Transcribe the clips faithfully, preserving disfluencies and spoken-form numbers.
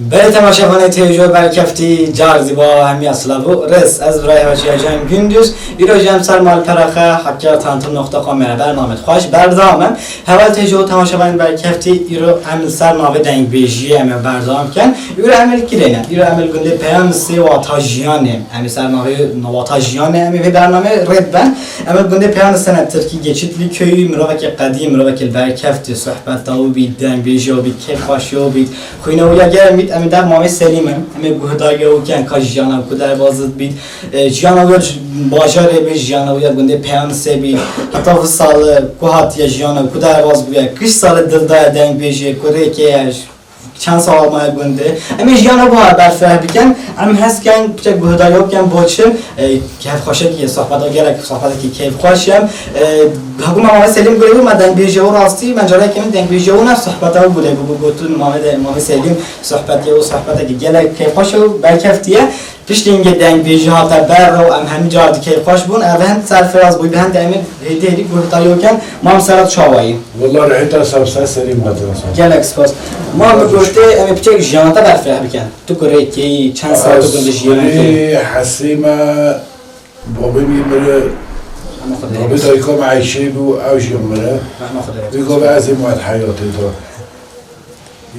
Belê temaşevanê têjo berkeftî car zî ba hemiya silav û rêz. Ez birayê Hacî Can Gündüz. Îro jî em ser malpera xwe Hakkari Tanıtım nokta com me bernamê xweş berdewam em. Heval têjo temaşevanên berkeftî, îro em li ser navê dengbêjiyê em ê berdewam kin. Îro em li kirê ne? Îro em li gundê Peyanisê wata jiyanê. Em ê ser navê wata jiyanê em ê vê bernamê rê dibin. Em li gundê Peyanisê ne, Tirkî Geçitli köyü, mirovekî qedîm, mirovekî li berkeftî, sohbeta wî bît, dengbêjiya wî bît, kêfxweşiya wî bît. Xwîna wî ya germ bît, em ê dev Mamê Selîm in. Em ê guhdariya wî ken ka jiyana ku derbaz dibît. E, jiyana wî ya bajarê bî, jiyana wî ya gundê Peyanisê bî. Heta vî sal ku hatiye jiyana ku derbaz bûye. Kîş sal dil daye dengbêjiyê, ku rêkê ye, çend sal maye gundê. Em ê jiyana wî berfireh bikin. Em hez ken piçek guhdariya wî ken bo çi? E, kêfxweşekî ye, sohbeta gelek sohbetekî kêfxweş ye. E, hekû me Mamê Selîm gurê bû, me dengbêjiya wî rastî, me careke min dengbêjiya wî ne sohbeta wî gurê bû, bû gotin Mamê de, Mamê Selîm sohbetiye û sohbetekî gelek kêfxweş û berkeftî ye. Piştî hingê dengbêjî hate ber û em hemî car di kêfxweş bûn, ev hin serfiraz bû, bi hin de em ê hêdî hêdî guhdariya wî ken. Mam Serat çawa yî? Wela rihê te sewse serî me de. Gelek spas. Mam, bi goştê em ê piçek jiyana te berfireh bikin. Tu kurê keyî, çend sal tu gund jiyana keyî? Hesî me Babê wî mire, babê dayika me Eyşê bû, ew jî mire. Vî gavê ez ê me heyatê de.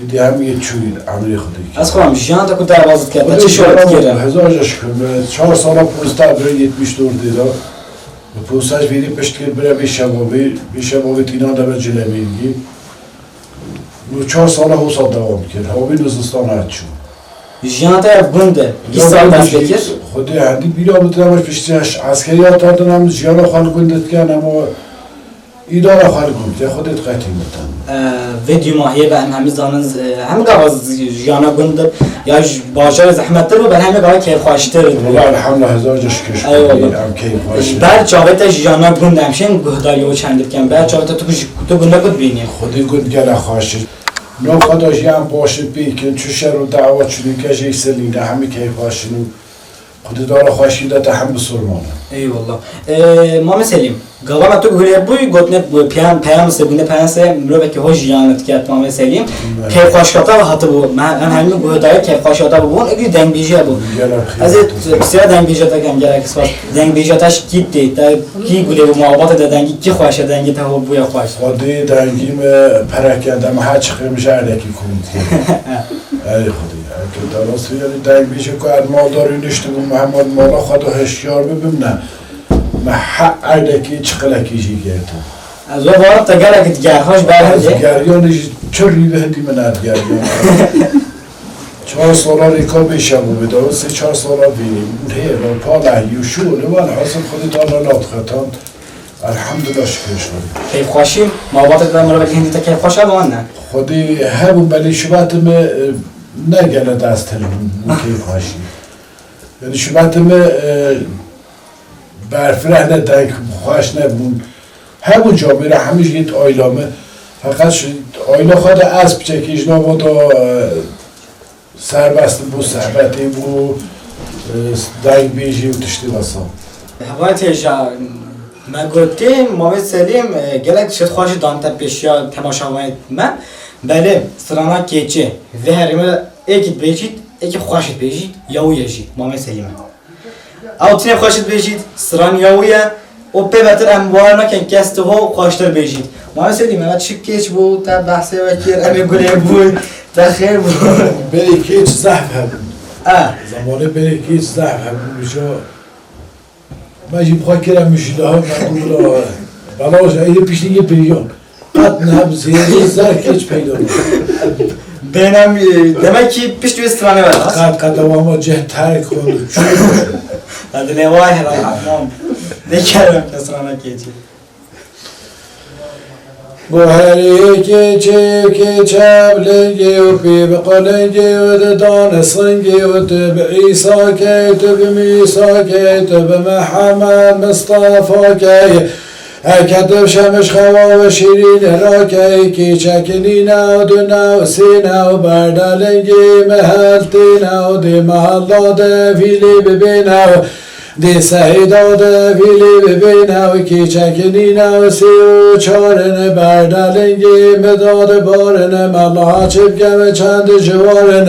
Êdî hem yê çûyî emrê Xwedê kir. Ez xwe em jiyan te ku derbaz dike, te çi şewt kir? Hezar ca şikir me. Çar sala polîs te bire yetmiş dört de. Bi polîsaj vêrî pişt kir bire vê şevabê, vê şevabê tîna de me cilevêngî. Û çar sala hosa dewam kir. Hawî nizistan hat çû. Jiyana te ev gund e. Kî sal dest pê kir? Xwedê hendî bîra min tira baş piştî eş-, eskeriya tadin em jiyana xwe li gund dikin, em o îdara xwe li gund dikin. Xwedê diqetî min ten. E, vê dûmahiyê ve em hemî zanin, e, hemî gava z-, jiyana gund e. Ya ji bajarê zehmettir bû, ber hemî gava kêfxweştir bû. Wela elhamdulillah, hezar ca şikir. Eyvallah. Em kêfxweş in. Ber çavê te jiyana gund em şên guhdarî û çend dikin. Ber çavê te tu ji, tu gunda ku dibînî. Xwedê gund gelek xweş e. Navxwe de jî em baş in pêk in, çi şer û dawa çûnî ke jê selîne, hemî keyfxweş in û Xwedê dara xweşî de te hem bisormane. Eyvallah. Ee, Mame Selîm, gava me tu guhilê bûyî, gotine bu peyam, peyam se, gune peyam se, mirovekî hoş jiyan diket Mame Selîm. Evet. Keyfxweşkata ve hatibû, me, em hemî guhedayê keyfxweşata bûn, egi dengbêjiya bû. Gelek xêr. Ez ê pisyara dengbêjiya te kem, gelek spas. Dengbêjiya te ji kî tê, te kî gulê bû, muhabatê de dengî kî xweş e, dengê te ho bûye xweş. Xwedê dengî me pereke de me her çiqê min ji erdekî kom dikir. Ey Xwedê, eke te rast yanî dengbêjê ku ez maldar û niştibûm, me hema mala xwe de hişyar bibim ne. Me her erdekî çiqilekî jî girtin. Ez we barim te gelek diger, xweş ber hindê. Ez geriyanê jî çi rî bi hindî min ez geriyan. Çar sala rêka bê şevû bida, sê çar sala bî hêr, pala yû şû, li van hasil Xwedê Teala nat xetan. Elhamdulillah, şikir ji Xwedê. Keyfxweşî, malbatê de mirovekî hindî te keyfxweş e, wan ne? Xwedê hebû, belê şibatê me, e, ne gele dest hilbû, bû keyfxweşî. Yani şibatê me, e, berfireh ne, deng xweş nebûn. Hebûn camêra hemî jî yêt ayla me. Feqet ji ayla xwe de ez piçekî ji nava da, e, serbest bû, sehbetê bû, e, dengbêjî û tiştê wesa. Hevalê têja me gotê, Mavê Selîm, e, gelek şêt xweş dan te pêşiya temaşavanê me. Belê, strana keçê, vê herêmê de êkî dibêjît, êkî xweş dibêjît, ya wî ye jî, Mavê Selîm e. Ew tinê xweş dibêjît, straniya wî ye û pê betir em bawer nakin kes ti ho xweştir bêjît. Mavê Selîm, eve çi kêç bû, te behsê we kir, em ê gulê bûn, te xêr bû. Berê kêç zehf hebû. E. Zamanê berê kêç zehf hebû, wisa me jî bi xwe kir, em jî daha me bû bila belaş, ê piştî yê biriyan. Qet ne bi zêrî zer keç peyda bû. Bênem, e, demek ki pişt wê stranê ve rast. Qet qet ew ama ceh terk oldu. Hadi ne vay helal, tamam. Ne kerem ke strana keçî. Guherî keçê û keçev lingê û pî bi qulingê û didan singê û tu bi Îsa key, tu bi Mîsa key, tu bi Mihemed Mistefa key. Eke tu şemiş xewa û şîrînê rakey, kîçek nîne û dune û sîne û berde lingê mihel tîne û dê mihella de vîlî bibîne û dê sehîda de vîlî bibîne û kîçek nîne û sî û çarin berde lingê midad barin. Mella çi bike min çend ciwarin.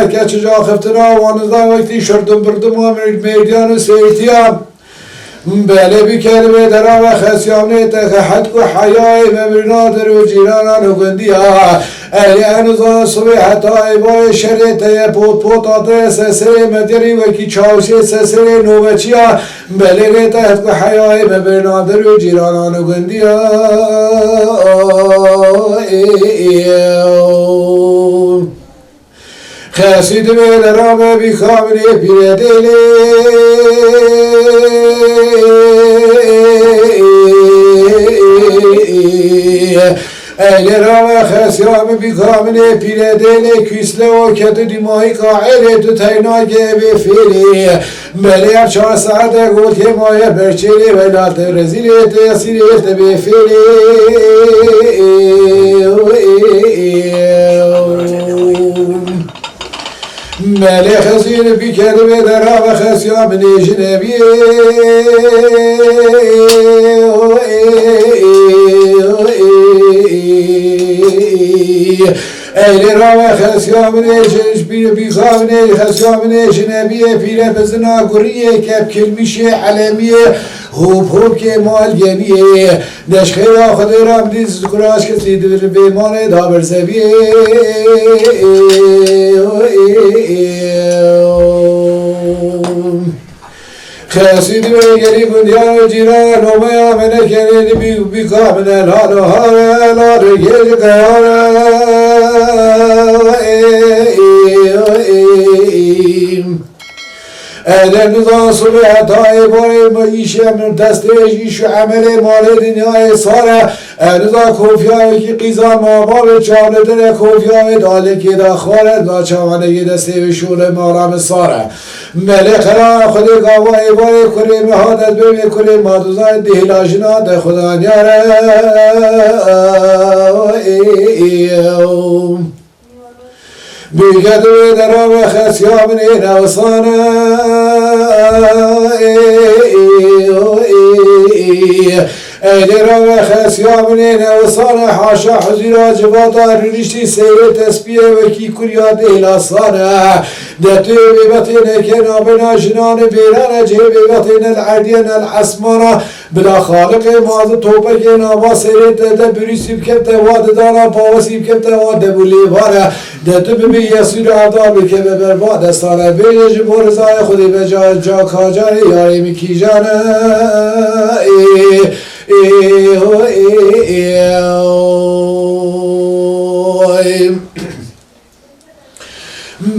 û keçij axiftina wan nizam wekî şirdim birdima mêrdiyan û sêrtiya. Belê bî kelimê dera ve xesiyamnê te xehet ku heyayê me birnadir û cîranan û gundiya. Ey en uzan sibê heta êvayê şerê te ye pot pota te ye seserê me derî wekî çawşê seserê noveçiya. Belê rê te het ku heyayê me birnadir û cîranan û gundiya. Xesî divê li rame bî xaminê pîre dêlê. Ey lê rame xesiya min bî xaminê pîre dêlê kîsle o ketu dîmayî ka êlê tu teyna ge bê fêlê. Belê ev çar saete gotê maye berçêlê wela te rezîlê te esîrê te bê fêlê. Melê xezîr bî kedimê dera ve xesiya min ê jinebiyê. Eylê rave xesiya min ê jin bî xavinê xesiya min ê jinebiyê pîre bizina guriyê kep kilmişê elemiyê hop hop kê mal geniyê. Neşxêra Xwedê re em dî zikuraş kesî di vê manê da berzeviyê. Xesî di wê gerî gundiyan û cîran û meya me nekerê di bî bîka min e lalo hare lalo gêj qeyare. Ede nizan subê heta êvarê me îşê min destê ji îş û emelê malê dinyayê sar e. E niza kofiyayekî qîzan ma bavê çavlidir e, kofiya wê dalekê de xwar e, niza çawanekê destê wê şûlê mala min sar e. Melê qera Xwedê gava êvarê kurê min hat ez bêmê kurê ma duzayê dêhla jina de Xweda niyare. Bîke tu wê dera me xesiya min ê newsan e. Ê, ê, ê, ê. Ey dera me xesiya min ê newsan e. Haşa huzura civata rûniştî seyrê tespiyê wekî kurya dêhla sar e. De tu yê bêbetê neke nabêna jinan e bêran e cihê bêbetê ne li erdiyê ne li esmana. Bila Xaliqê mazin topekê nava serê te de birîsî bikevte wa didana pawesî bikevte wa debûlêvare. De tu bibî Yesûr Erdal bikeve ber va destane. Bêje ji bo rizaya Xwedê be ca, ca kacarê yarê min kîjan e. Ê, ê, ho, ê, ê, oy.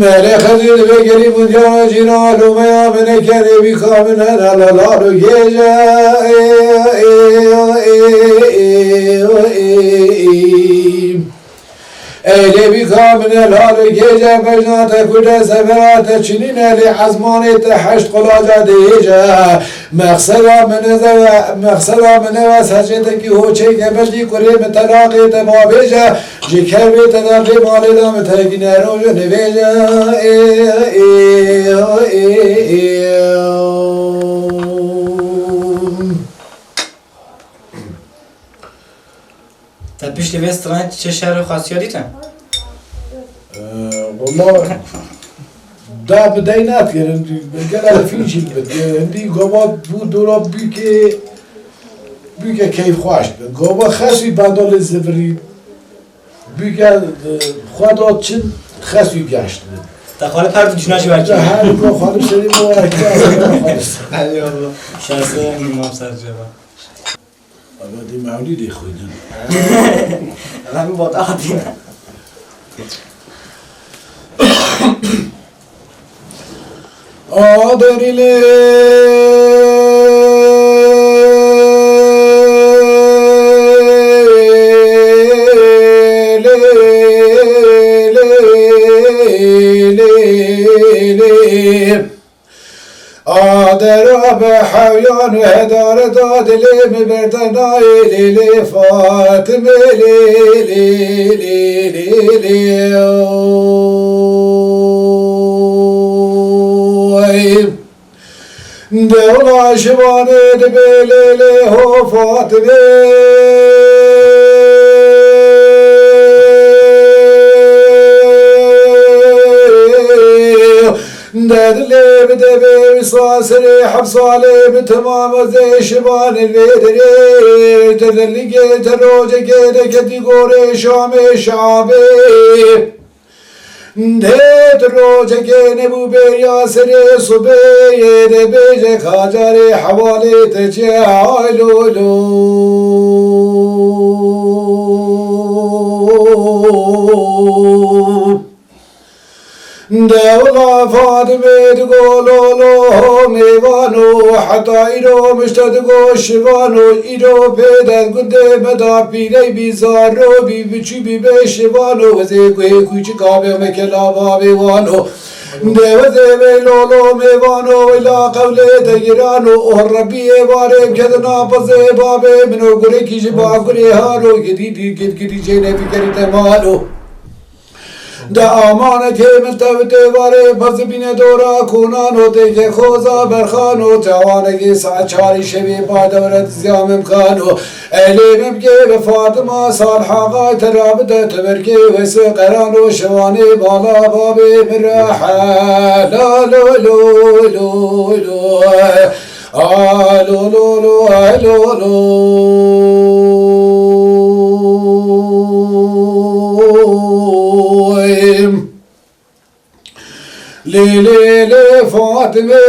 Melê xezî divê gerî min diyana cîna lomeya min e kerê bîka min hene lalal û gêje. Ey lê bîka min e lal û gêje bejna te ku de severa te çinîne lê ezmanê te heşt qulaca dihêje. Mexseda min e ve, mexseda min e ve serçê te kî hoçê ke bendî kurê min telaqê te bavêje. Ji kervê te de lê malê de min te gîne rojo nivêje. Ê, ê, ê, ê, ê. Te piştî vê stranê çi şer û xasiya dîtin? Ee, wala da bi dey natirin, gel elfîn jî bit. Hindî gava bû dora bûkê, bûke keyfxweş bi. Gava xesî bendalê zivirî. Bûke, e, xwe da çin xesî geşt bi. Te xalip her du cina jî wekî. Her du xalip serî bo wekî. Eyvallah. Şahsen Mam Serceva. Ava dê mewlîdê xwînin. Ava min bota hatîne. Aderî lê, lê, lê, lê, lê. Adera be hewyan û hedare da dilê min berde nayê lê lê Fatime lê lê lê lê lê. Oy. Dewla şivanê dibe lê lê ho Fatime. De dilê bi devê wisa serê heft salê bi temam ez ê şivan li vê derê. Te dilîgê te rocekê de ketî gorê Şamê Şabê. Dê tu rocekê nebû bêriya serê subê de bêje ka carê hewalê te çi ay lo lo. De wela Fadimê digo lo lo mêvano, heta îro mişte digo şivano, îro pê de gundê me da pîrey bî, zaro bî, biçû bî bê şivano, wezê guhê kûçika be me kela bavê wano. De wezê vê lo lo mêvano, wela qewlê de girano, oh Rebî êvarê kedina pezê bavê min o, gurekî ji bagurê haro, gidî dî gid gidî jê nebikerî te malo. De amanekê min tewtê varê, pezibîne dora kûnano, têkê xoza berxano, çawanekê saet çarî şevê pay dewre diziya mimkano. Eylê min bigê bi Fatima, Salha xay te ra bide, tu birkê wê sê qerano, şivanê bala babê min re hela lo lo lo lo. Alo lo lo, alo lo. Lê lê lê Fatime.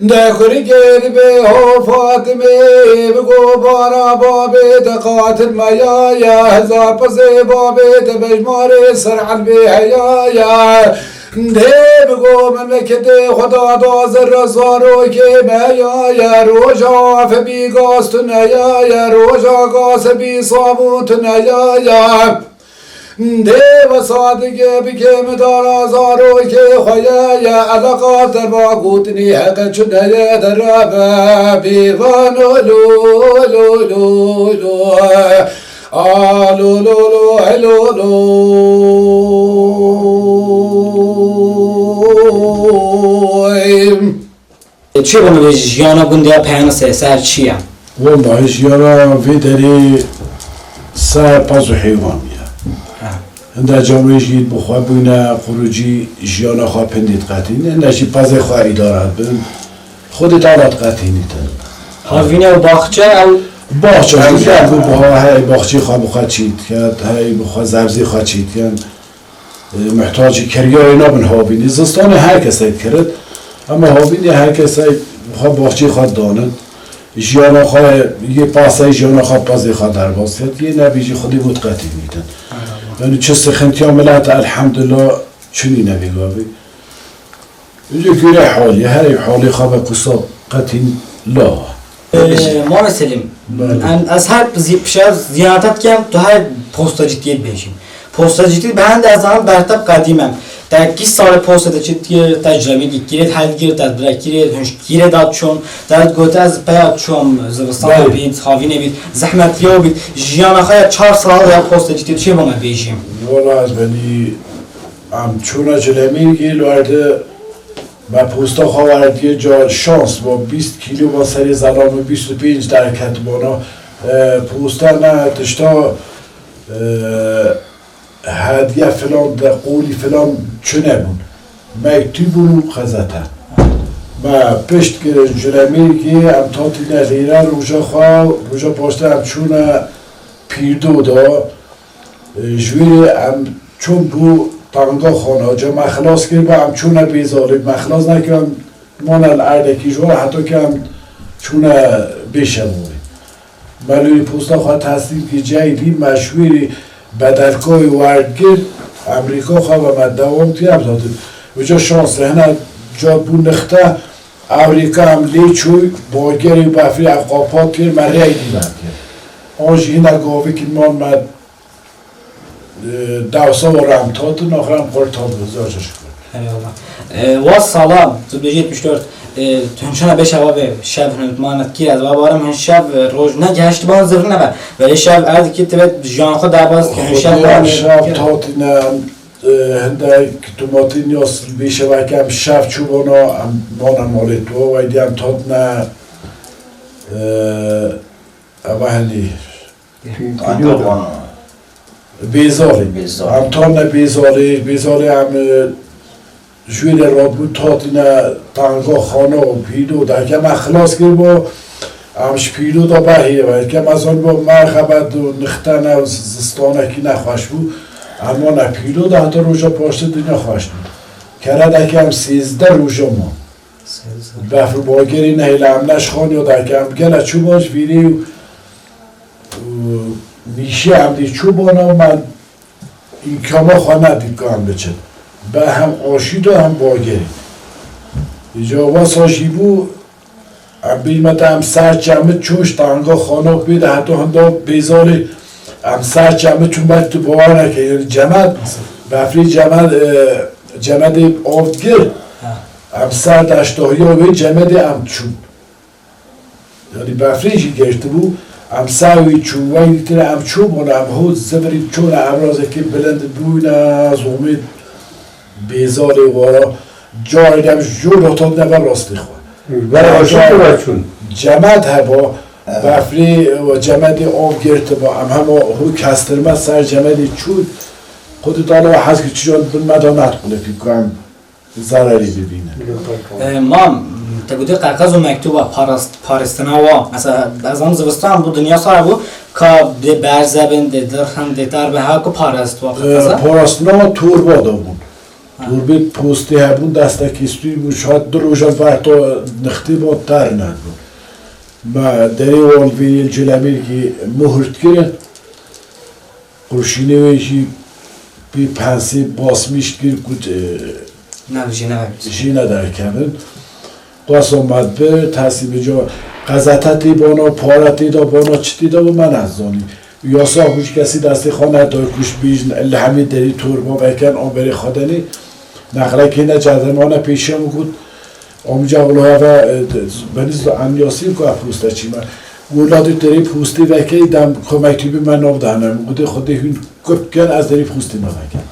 De Kurgêr bê ho Fatimê, bi go bara babê te qatil meya ye, hezar pezê babê te bejmarê ser elbê heya ye. Dê bi go memleketê xwe da da zerre zarokê meya ye, roja febî gaz tune ya ye, roja gaz hebî sabûn tune ya ye. Dê wesa dige bike midara zarokê xwe ye, ye eleqa te va gotinî heqe çi neye derebe pîvan lo lo lo lo lo. A lo lo lo, e lo lo. Çi bû me jiyana gundiya peyana se ser çi ye? Wallahî jiyana vê derê ser pez û heywan ye. Ha. Hinda camê jî bi xwe bûne, qurûcî jiyana xwe pindî diqetîne, hinda jî pezê xwe îdare bin. Xwedê tala diqetînîtin. Havîne û baxçe ew Baxçe jî ew gel bû biha, hey baxçê xwe bi xwe çî diket, hey bi xwe zebzê xwe çî dikin. E, muhtacî kiryarê nabin havînî. Zistanê her kesek kirit. Ama havînî her kesek xwe baxçê xwe danit. Jiyana xwe yê pasey jiyana xwe pezê xwe derbas ket. Yê nebî jî xwedî bû diqetînîtin. Yani çi sıkıntıya millet elhamdülillah çinî nebî gavî. Ji gure halî, herê halê xwe ve kusa qetîn la. Ee, Mame Selim, Belê. em, ez her zi-, pişev ziyarete dikem, tu her postacîtiyê dibêjî. Postacîtî bi hende ez zanim berteb qedîm em. Te kî salê postê te çi dikir, te cemî dikir, hel dikir, te bire kirê, hunş kirê da çûm, te gote ez peya çûm, zivistana Belê. bît, havînê bît, zehmetiya bît, jiyana xwe ya çar sal ya postacîtiyê çê bome bêjî. Wala ez benî Em çûne Cilemêrgê, li erdê me posta xwe werdiye ca şans bo bîst kîlo bo serê zelamê bîst û pênc derket bona. E, posta ne tişta, e, hediye filan de qolî filan çinebûn. Mektûb û xezete. Me pişt kirin Cilemêrgê, em tatîne lêre roja xwe, roja paşte em çûne Pîrdo de. Ji wî rê em çûn bû tanga xana, ca me xilas kir, ba em çûne Bêzalê, me xilas nekir, em mane li erdekî ji wan, heta ke em çûne Bêşevûrê. Me li wî posta xwe teslîm kir, cayî dî me ji wî rê bedelkayê werdgir, Amerîka xwe ve me dewam kir, em zatin. Wêca şans re hene ca bû nixte, Amerîka em lê çûy, bagerê û befrê ev qapat kir, me rey dî me kir. An jî hine gavikî man me Dewsa û rem tatin, axir em xwe tatin, zor ji şikir. Eyvallah. E, wa sala, tu bêjî yetmiş dört, e, tu hin çana bêşeva vê şev hin manet kî ez babarim hin şev, e, roj ne geheşt ban zirne be. Belê şev ez ki tibet jiyan xwe derbas ki hin şev Xwedê ban şev tatine, e, hinde ki tu matin ya bêşeva ki em şev çû bona, em bana malê tu, weydî em tatine, e, eva henî. Tanga vana. Bêzarê. Bêzarê. Em tane Bêzarê, Bêzarê em, e, ji wê de rabû tatine tanga xana û pîlo de. Ke me xilas kir bo, em ji pîlo de behê ve. Ke me zan bo merxebet û nixtene û z-, zistanekî nexweş bû. Em wane pîlo de heta roja paştê dinya xweş bû. Kere de ke em sêzdeh roja man. Bef û bagerî nehêle em neşxaniya dayke em gele çû baş vîrî û, û nîşe em dî çû bona me îmkana xwe nedît ku em biçin. Be hem aşî da hem bagerî. Îca wesa jî bû, em bîrme de em ser çemit çûn ji tanga xana pê de heta hinda Bêzalê em ser çemit çûn ber tu bawer neke, yani cemet, befrê cemet, e, Cemedê av gir, Ha. em ser deştahiya wê cemedê em çûn. Yanî befrê jî girtibû, em ser wî çûn, wey dîtine em çû bûne, em hot zivirî çûne, em razekê bilind bûne, zomê Bêzalê wara, carê em jor hatatine ber rastê xwe. Ber aşî tu ve çûn. Cemed heba, Evet. befrê, e, cemedê av girtiba, em hema hû kestirme ser cemedê çûn, Xwedî Teala hez kir çijan bin me de nediqulifî ku em zererî bibînin. E, mam, te gotî qeqez û mektuba parast-, parastina wa. Mesela, ez zanim zivistan bû, dinya sar bû, ka dê berze bin, dê dirxin, dê derbe ha ku parast wa E, qeqeza? Parastina wa torba da bûn. Torbê postê hebûn, destekê stûyî bûn, şayet du roja ver to nixtê bo ter nebû. Me derê wan vê yê Cilemêrgî muhurt kirin. Qurşînê wê jî pê pensê basmîş kir ku, e, Ne, jê ne. Jê ne derkevin. Wesa me bi teslîmê ca qezete tê bana, pare tê da bana, çi tê da bo me nezanî. Yasa hûç kesî destê xwe nedaye ku ji bîjin li hemî derî torba veken, a berê xwe denê. Nexlekê ne cedemane pêşiya min got, Amca wilo heve, e, benî zî em yasîn ku ev poste çî me. Wilo dê terê postê vekey dem ku mektûbê me nav dane. Min gotê Xwedê hûn ku bikin ez derê postê me vekim.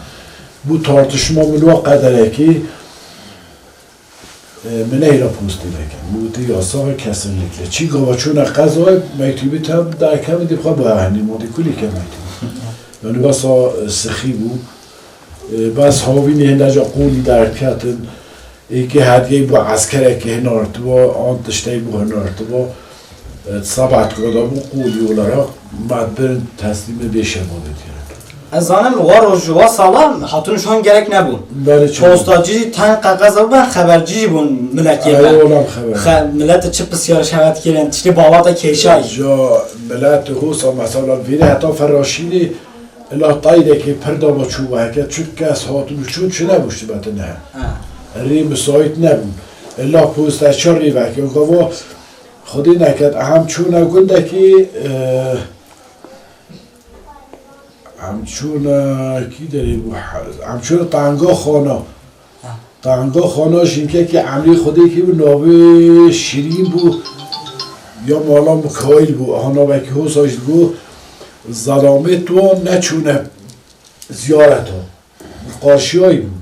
Bû tartişma min wa qederekî, e, min nehêla postê vekim. Min gotê yasa ve kesinlikle. Çî gava çûne qezayê mektûbê te dayke min dê xwe bihevenî, ma dê kulî ke mektûbê. Yani wesa, e, sixî bû. E, bes havînê hindeca qûlî derketin. Êkê hediyey bo eskerekî hinartiba, an tiştey bo hinartiba. E, sebat goda bû qûlî olarak me birin teslîmê bê şebabê diye. Ez zanim wa roj wa sala hatun şon gerek nebûn. Belê çi. Postacî jî ten qeqeza bû, xebercî jî bûn milekê Ay, me. Olam xeber. Xe-, millet çi pisyar şewet kirin, tiştê bawata kêşay. Ja millet hosa mesela vîrê heta feraşînî Ila taydekê pir dava çû ve heke çi kes hatin û çûn çi nebû şibetine. Ha. Rê misayît nebû. Ila poste çi rê veke gava Xwedê neket, em çûne gundekî, e, em çûne kî derê bû, em çûne tanga xana. Tanga xana jinkekî emrê Xwedê kî bû navê Şirîn bû ya mala Mikaîl bû. Aha navekî hosa jî bû. Zelamêt wan neçûne ziyareta. Qarşiyayî bû.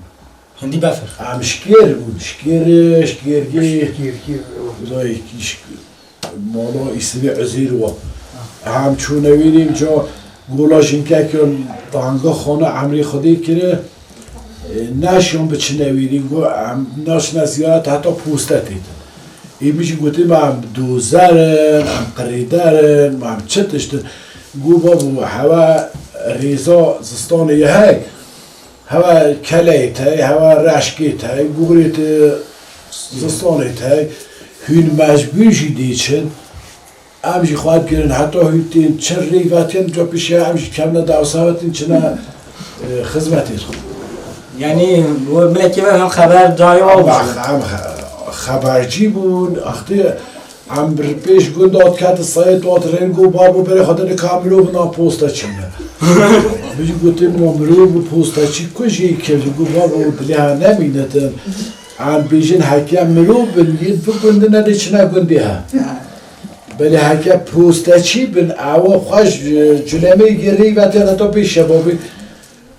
Hindî befir. Em şikêr bûn. Şikêr, şikêrgê. Şikêrgê. Zayekî şik-, mala îsmê Uzêr wa. Em çûne wîrî ca gola jinkek ya tanga xana emrê Xwedê kire. E, neşiyan biçine wîrî, got, em naçine ziyaret heta poste têtin. Ê min jî gotê, me em dozer in, em qirêder in, me em çi tişt in. Got, babo, hewe rêza zistanê ye hey. Hewe keleyê te, hewe reşkê te, guxrê te, zistanê te. Hûn mecbûr jî dê çin. Em jî xwe digirin heta hûn tên çi rê vetin, ca pêşiya em jî kevne dewsa vetin çine, e, xizmetê xwe. Yanî, bu milekî ve hem xeber daye û Em xe-, em xe-, xebercî bûn, axtê em bi pêş gund hat ketin sayê tu hat rên got, babo berê xwe dene ka mirov nan posta çî ne. Min jî gotin, ma mirov bi posta çî ku jî kevî got, babo dilê ha nemînetin. Em bêjin heke mirov bin, yê bi gundine de çine gundê ha. Belê heke posteçî bin, ewa xwe ji Cilemê girî ve têne to pê şebabî.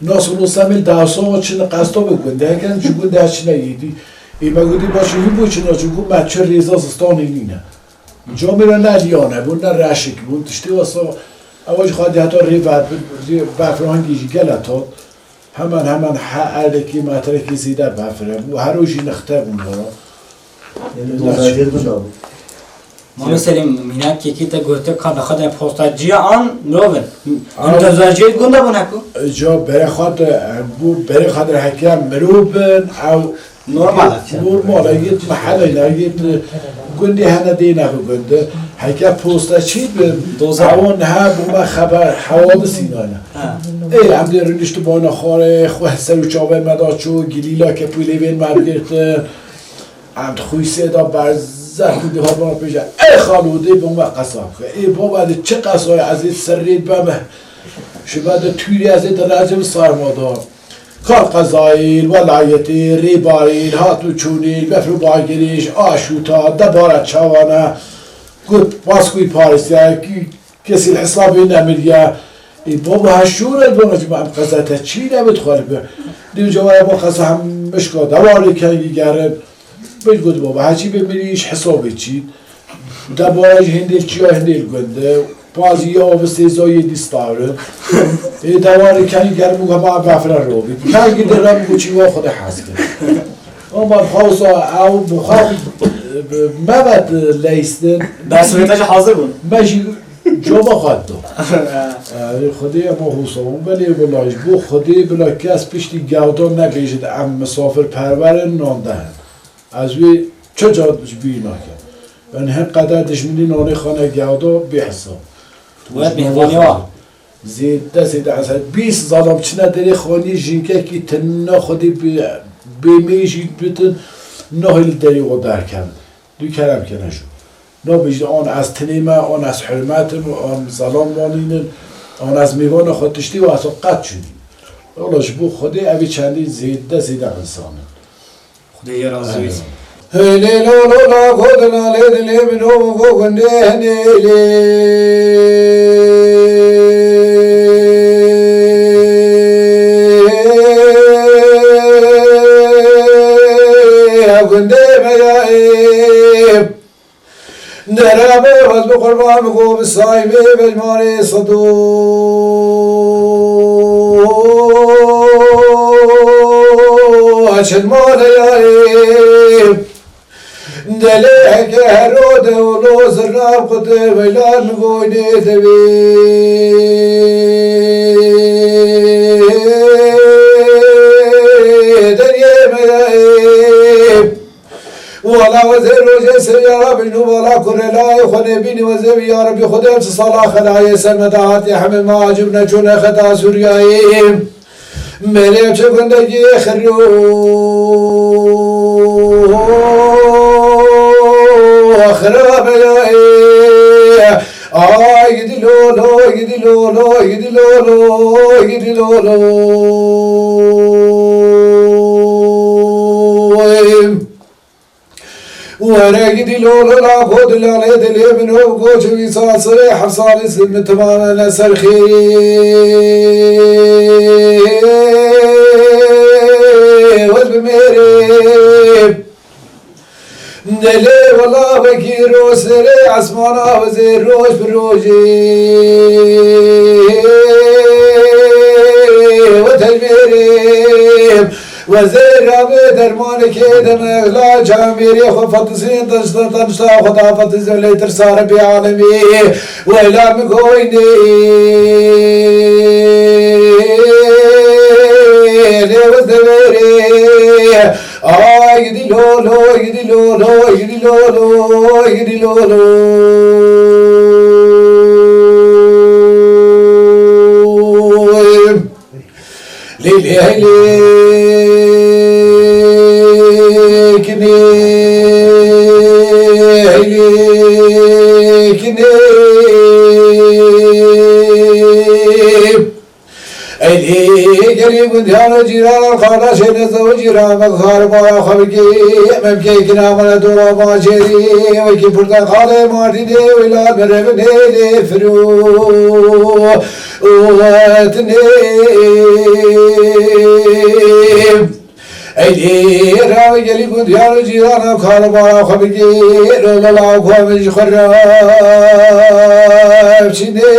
Nasıl olsa mil dawsa o çin qesto bi gundê, heke ji gundê çine yêdî. Ê me gotî, baş hûn bo çin o, çi got me çi rêza zistanê nîne. Camêra ne liyane bûn, ne reşik bûn, tiştê wesa, ewa jî xwedî heta rê ve, rê befrangî jî gele tat. Hemen hemen he erdekî metrekî zêde befire bû. Her roj jî nixte bûn wara. Yanî dozajê gunda bû. Mame Selîm, mînakekî te gote ka bi xwe de postacîya an mirov in. An dozajê gunda bû neku? Ca berê xwe de, bû berê xwe de heke mirov bin, ew Normal. Normal e, yê tu meheleyne, yê tu gundê hene dê ne bi gund. Heke posteçî bi, Doza. Ewan he bû me xeber, hewadisî nayne. Ha. Ê, em dê rûniştibana xwarê, xwe ser û çavê me da çû, gilîla kepûlê vên me girtin. Em di xwîsê da berzeh gundê hat bana pêje. Ê xalo, dê bo me qesa bike. Ê baba, de çi qesayê ez ê serrê beme. Ji me de tûrê ez ê direcim sarma da. Kar qezayîl, welayetî, rêbarîl, hat û çûnîl, befr û bagirîş, aşûta, debara çawana, got, Paskûyî Parîs ya, ki-, kesî li hesabê nemiriye. Ê, baba, heşûr e, bana jî em qezete çî ne bi xwe li bi. Dî cewaya bo qeza hem mişka dewarê kengî gerin. Min got, baba, hecî bi min îş hesabê çî. Debara jî hindê çiya hindê li gund e. Pazî ya avistê zayê dî starin. Ê dewarê kenî germ û hema befre robî. Her gidê rem û çî wa xwe de hez kir. Ama xawsa ew bi xwe mevet leyistin. Dersê te jî hazir bûn. Me jî Cama xwe da. Erê Xwedê ema hûsa bûn. Belê wela ji bo Xwedê bila kes piştî gewda nebêjin em misafirperwer in, nan dehin. Ez wê çi ca ji bîr nakim. Yani hin qeder dijminî nanê xane gewda bê hesab. Tu wet mêhvanê wa. Zêde zêde ez her bîst zalam çine derê xanî jinkekî tinna Xwedê bi, bê mêjî bitin nahê li derê wa derkevin. Du kerem kene jû. Nabêjin an ez tinê me, an ez hurmet im, an zelam manînin, an ez mêvana xwe tiştî û ez qet çûnî. Wala ji bo Xwedê evî çendî zêde zêde insan in. Xwedê yê razî wî. Hêlê lo lo la ko dina lê dilê min o ko gundê henê lê. Gundê me ya ê. Dera me wez bi qurban bi go bi say me bejmarê sed û çil male ya ê. Delê heke hero de û lo zirna bi qutê veylan mi goynê devê. Deriyê me ya ê. Wala wezê rojê sê ya Rabî nû wala kurê layê xwe nêbînî wezê wî ya Rabî Xwedê çi sala xelayê ser me de hatî hemê me acib neçûne xeta Sûriyayê. Merê çi gundekî xirû xirabe ya ê. Ay gidi lolo, gidi lolo, gidi lolo, gidi lolo. Were gidî lolo la xwe dilanê dilê min û goçê wî sasirê hefsalî min timamene ser xêrê wez bi mêrê. Delê wela wekî roj serê esmana wezê roj bi rojê we tejmêrê. Wezê rabê dermanekê de mexla camêrê xwe fetisîn danişta danişta xwe da fetisîn lê tirsa Rebî alemî. Wela min goynê lê wez deverê. Ay gidi lolo, gidi lolo, gidi lolo, gidi lolo. Lê lê hey lê kinê, hey lê kinê. Ey lê gelî gundiyan û cîran û qardaşê nêz û cîran me xar bara xwe bikî, em kê kinamane dora bacêrî, wekî porteqalê Mardînê, wî la birevin hêlê firû. Û tinê. Ey lê rawe gelî gundiyan û cîran û karibara xwe bigîr û lala xwe min ji xwe re çînê.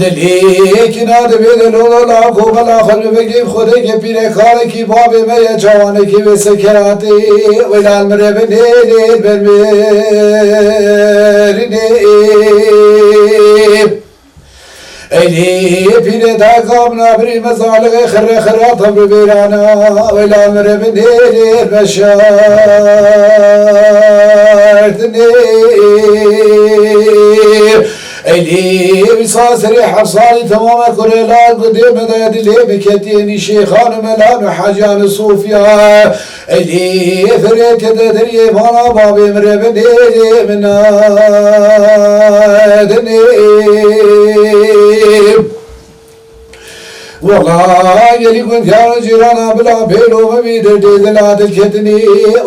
Dilê kina dibê de lolo la ku bela xwe li vegê xwedekê pîrekarekî babê me ye çawanekî wê sekeratê wê lal mirevin hêlê bermerinê. Ey lê pîrê daka min a birî me zalixê xirre xira tevr bêrana wê lal mirevin hêlê beşertinê. Ey lê wî sazirê heft salî temame kurê la gundê me de dilê min ketiye nîşê xanime lan û heciyan û Sofya. Ey lê firê kete deriyê mala babê min re binê lê min nadinê. Wela gelî gundiyar û cîrana bila bêlo me bî derdê dila dilketinî.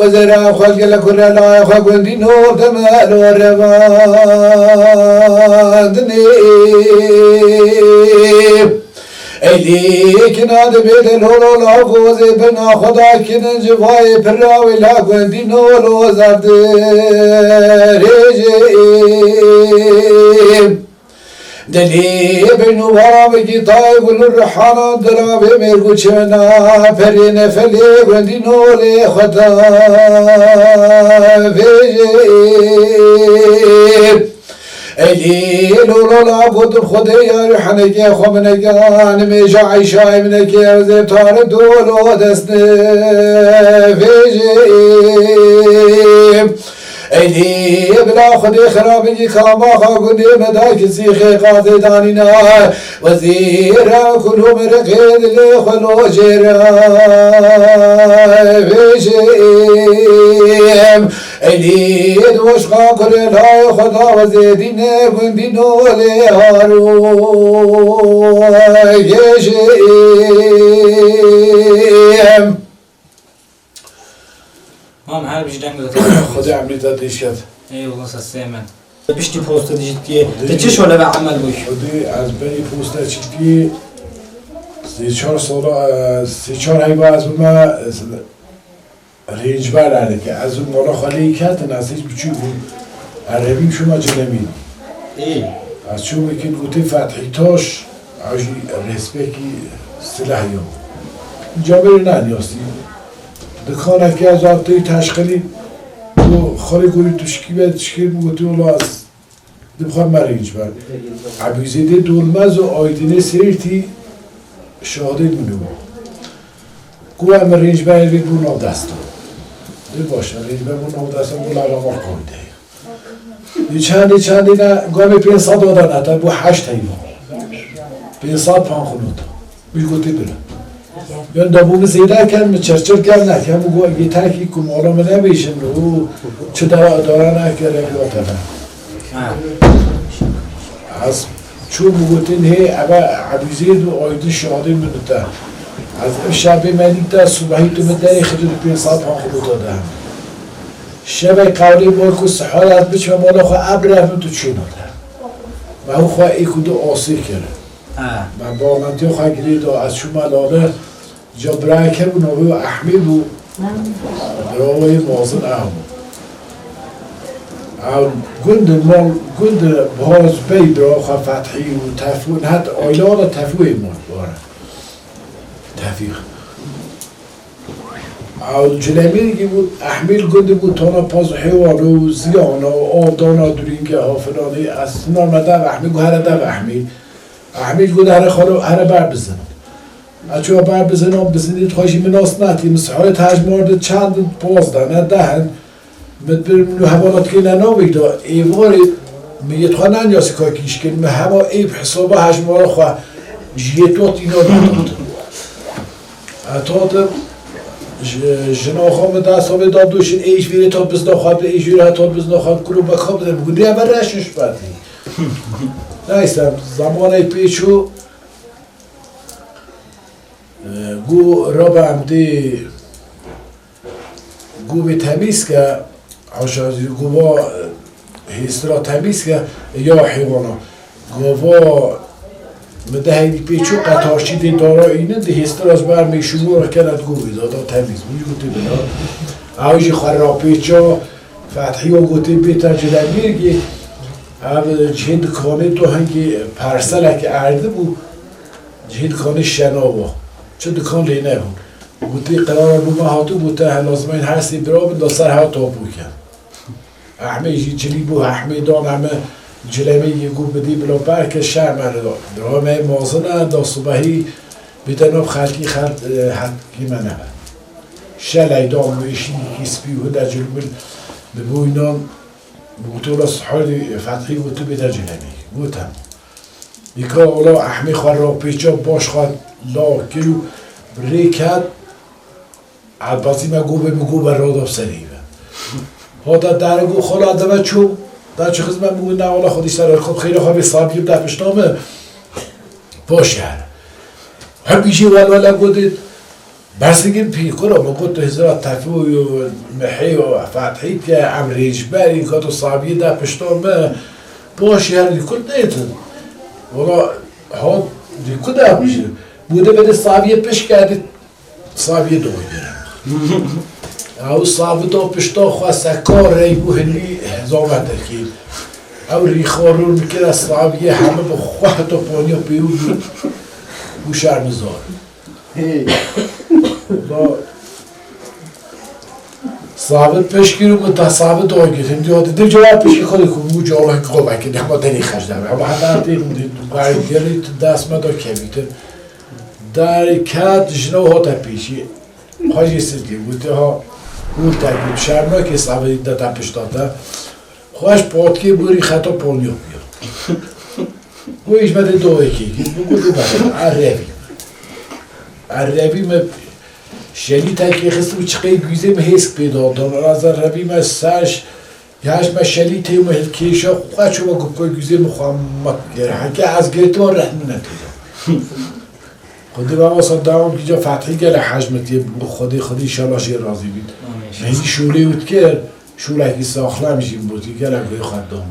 Wezera xwe gele kurelaya xwe gundî nor de me lo revandinê. Ey lê kina dibê de lolo la gozê bina xwe da kinin civayê pirra wê la gundî nolo zerdirêjê. Dilê bin û baravekî tayê gul û rihana diravê mêrg û çimna perê nefelê gundî nolê xwe da vêjê. Ey lê lola gotin Xwedê ya rûhanekê xwe mineke nimêja Eyşayê mineke ew zê tare dolo dest vêjê. Ey lê bila Xwedê xirabekî kamaxa gundê me da ki zîxê qazê danîna. Wezîra kulû miriqê dilê xwe lojê re vêjim. Ey lê di weşqa kurê layê xwe da wezê dîne gundî nolê haro gêjim. Mam her bijî deng de. Xwedê emrê te dirêj ket. Eyvallah, sesê min. Piştî posta dijî tiyê. Te çi şole ve emel bûy? Xwedê ez berî posta çîtiyê sê çar sala, e, sê çar heyva ez bime, e, rêncber erdike. Ez û mala xwe lê ketin, ez hiç biçûk bûm. Erebî çûma Cilemî. Ê. Ez çûm wekî gotê Fethî Taş, ew jî rêzbekî silah yo. Camêrê neniyastî. Dikanekî ez hatî teşqilî, û xalê gorî tişkî ve tişkî min gotî, wela ez dibixwe me rêncber. Ebûzêdê Dolmez û Aydinê Sêrtî şadê min û. Ku em rêncberê vê bû nav desta. Dê baş e, rêncber bû nav desta, bû lala me koyde. Di çendê çendê ne gamê pênc sed dana te bû heşt heyvan. Pênc sed pound xwe nota. Min gotî bira. Yan da bû min zêde ken, min çirçir ken nekem, min got, yê tekî ku mala min nebêjin û çi dara dara neke, rengê te ne. Ha. Ez çûm û gotin, hê, eve Ebûzêd û Aydin şadê min te. Ez ev şevê me dî te, subahî tu min derê xidî pênc sed pound xwe nota de. Şevê qewlê bor ku sihar ez biçime mala xwe, ev rehmin tu çêna de. Me xwe ê ku du asê kir. Ha. Me balentiya xwe girê da, ez çûme lale, ca birayê kir bû, navê wî Ehmê bû. Bira wê mazin ew bû. Ew gund mal, gund Bihaz Bey bira xwe Fethî û Tefû, het aîla de Tefûyê mal were. Tefîq. Ew Cilemêrgî bû, Ehmîl gundî bû, tana paz û hêwan û ziyana û av dana durîngeha filanî, ez hina me dev Ehmîl, got here dev Ehmîl. Ehmîl got here xalo, here ber bizin. Ez çûya ber bizin, an bizin dît xwe jî min nas netî, min sihayê hejmar di çend in, pazdeh ne, deh in. Min pir min û hevala dikê ne navê da, êvarê min yê xwe neniyasî ka kîşkin, min hema ê bi hesaba hejmara xwe ji yê tot îna nedat. Ez hatim, ji, jina xwe min dest xwe vê da dûşin, ê ji vêrê ta bizna xwe, ê ji vêrê heta bizna xwe, kuro beka bide, min got, "Dê eve reş û şibetî." Neyse, zamanê pê çû, e, gu rabe em dê gu bê temîz ke, haşa, gu va, e, hêsira temîz ke, ya heywana. Gava min de heyvî pê çû, qetarçî dê dara înin, di hêstir ez ber mêşûmû re kene di govê de, da temîz bû, jî gotê bina. Ew jî xwe rapêça, Fethî wa gotê bêta Cilemêrgê, ev cihê dikanê to hingê perseleke erdî bû, cihê dikanê şenava. Çi dikan lê nebû. Gotê qirara bo me hatû, gote, he lazim e her sê bira bin, da ser hev tapû ke. Ehmê jî cilî bû, Ehmê dan heme Cilemêrgê got bidî bila berke şer me re da. Dira me mazin e, da sibehî bide nav xelkî, xelk, e, hetkî me nebe. Şeley dan û êşînîkî spî û hide cilmil bi bo înan gote, wela siharî Fethî got tu bide Cilemêrgê. Gote. Dîka wela Ehmê xwe rapêça, baş xwe la kir û bi rê ket. Elbazî me govê min gove rada serî ve. Hata dere got, "Xala, deve çû, de çi xizmet?" Min got, "Ne, wela xwedî ser kom xêra xwe bê sabiyê de pişta min." Paşê here. Hemî jî welwele gotin, "Bersigin pî, kura min got, tu hizra Tefû û Mihê û Fethî ke em rêncberî, ka tu sabiyê de pişta min." Paşê here dî kul nêtin. Wela hat dî ku de bijî. Bû de bede sabiyê pişt kerdî. Saviyê dogere. Ew savi da pişta xwe seka rey bû hilî hezar metrkî. Ew rîxarûn kira saviyê heme bi xwe heta paniya pêwî bû. Bû şermizar. Hey. Ba, savi pişkî û min ta savi dagir. Hindî hati div cewab pişkî xwe ku bû cala ku xwe vekir. Hema derî xerc dame. Hema heta tê gayet gelî dest me da kevîtir. Derê ket jina hate pêşî. Xwe jî sirkî. Gote ha, hûr te gî şerm nake savi de te pişta te. Xweş patkê borî xeta polyo biya. Wê ji me de dawekê kir, min gote bere, a revî. A revî me şelîtekê xist û çiqey guzê min hêsk pê da dan. Raza revî me ser, yaş me şelîtê min hilkêşa, xwe çûme gupkoy guzê min xwe mat gere. Heke ez girtiwa reh min netêda. Xwedê me wasa dawam kî ca Fethî gele hej min tê bi Xwedê, Xwedê înşallah jê razî bît. Amîn. Me hî şûlê wî dikir, şûlekî saxlem jî min bûtî, gelek wê xwe dam.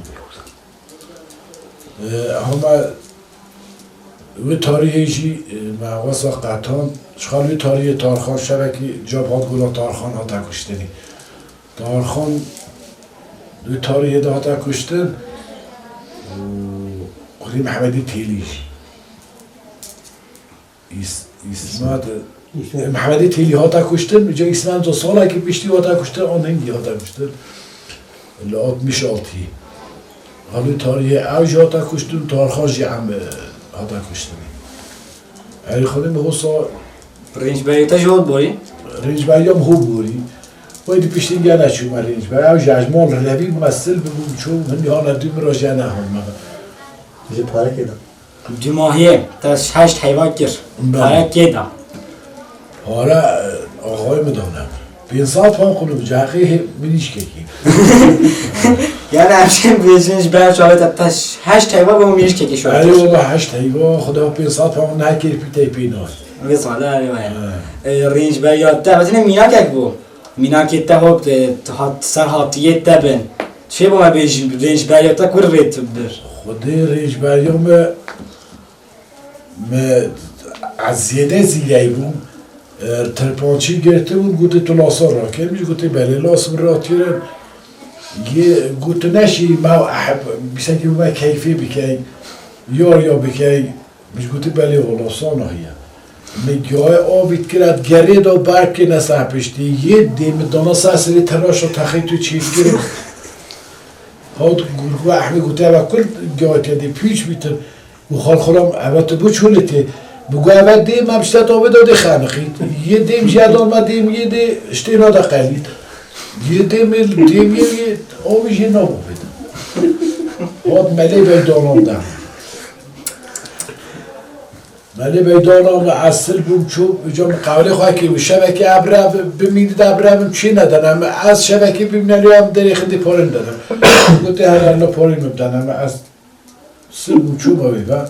Ee, hema wê tarîhê jî, e, me wasa qetan, ji xal wê tarîhê Tarxan şevekî cab hat gola Tarxan hate kuştinî. Tarxan wê tarîhê de hate kuştin û Xwedê Mehmedî Têlî jî. Îs-, Îsmet, Îsmet. Mehmedê Têlî hate kuştin, ca Îsmet ca salekî piştî hate kuştin, an hingî hate kuştin. Li altmış altı. Halî tarîhê ew jî hate kuştin, Tarxan jî em, e, hate kuştin. Erê Xwedê min hosa Rêncberî te jî hot borî? Rêncberîya min hot borî. Wê di piştî gene çûme Rêncberî. Ew ji ejmal revî me sil bibûm çûm, hindî hane dû min re jene hame. Ji parekê de. Dumahiyê te heşt heyva kir. Belê. Pare kê da? Pare, e, axayê min dane. Pênc sed pound qulûb, cehqê hê mirîşkekî. Yani em şey bêjin ji ber çavê te, te heşt heyva bo mirîşkekî şo. Erê wala heşt heyva, xuda pênc sed pound ne kêr pîtey pê nayê. Vê sala erê waya. He. E, rêncberiya te, betine mînakek bû. Mînakê te hot, e, hat, ser hatiyê te bin. Çê bo me bêjî, rêncberiya te kur rê tu bir? Xwedê rêncberiya me, me ez zêde zîley bûm. E, tirpançî girtibûn, gotê tu lasan rakir. Min jî gotê belê, las min rakirin. Yê gotu neşî me eheb, bîsekî me keyfê bikey, yar ya bikey. Min jî gotî, belê wala, sona hiye. Min gihayê avî dikir, ez gerê da berkê nese piştî. Yê dê min dana ser serê teraşa texê tu çêkir. Hat gurgu Ehmê gotî, eve kul gihayê te dê pîç bîtir. Û xal xulam, eve tu bu çolê tê. Bi gu eve dê me bişte avê da dê xeniqît. Yê dêm jê dan me dêm yê dê ştê na da qelît. Yê dê me dêm yê yê avî jê nabo bêda. Hat melê bey danan de. Melê bey dana min ez sil bûm çûm, îca min qewlê xwe kir, wî şevekê ebre bimînî de ebre min çê nedene min, ez şevekê bimîne lê em derê xindî porê min dene. Gotê her Allah porê min bidene min, ez sil bûm çûm ew ê ve.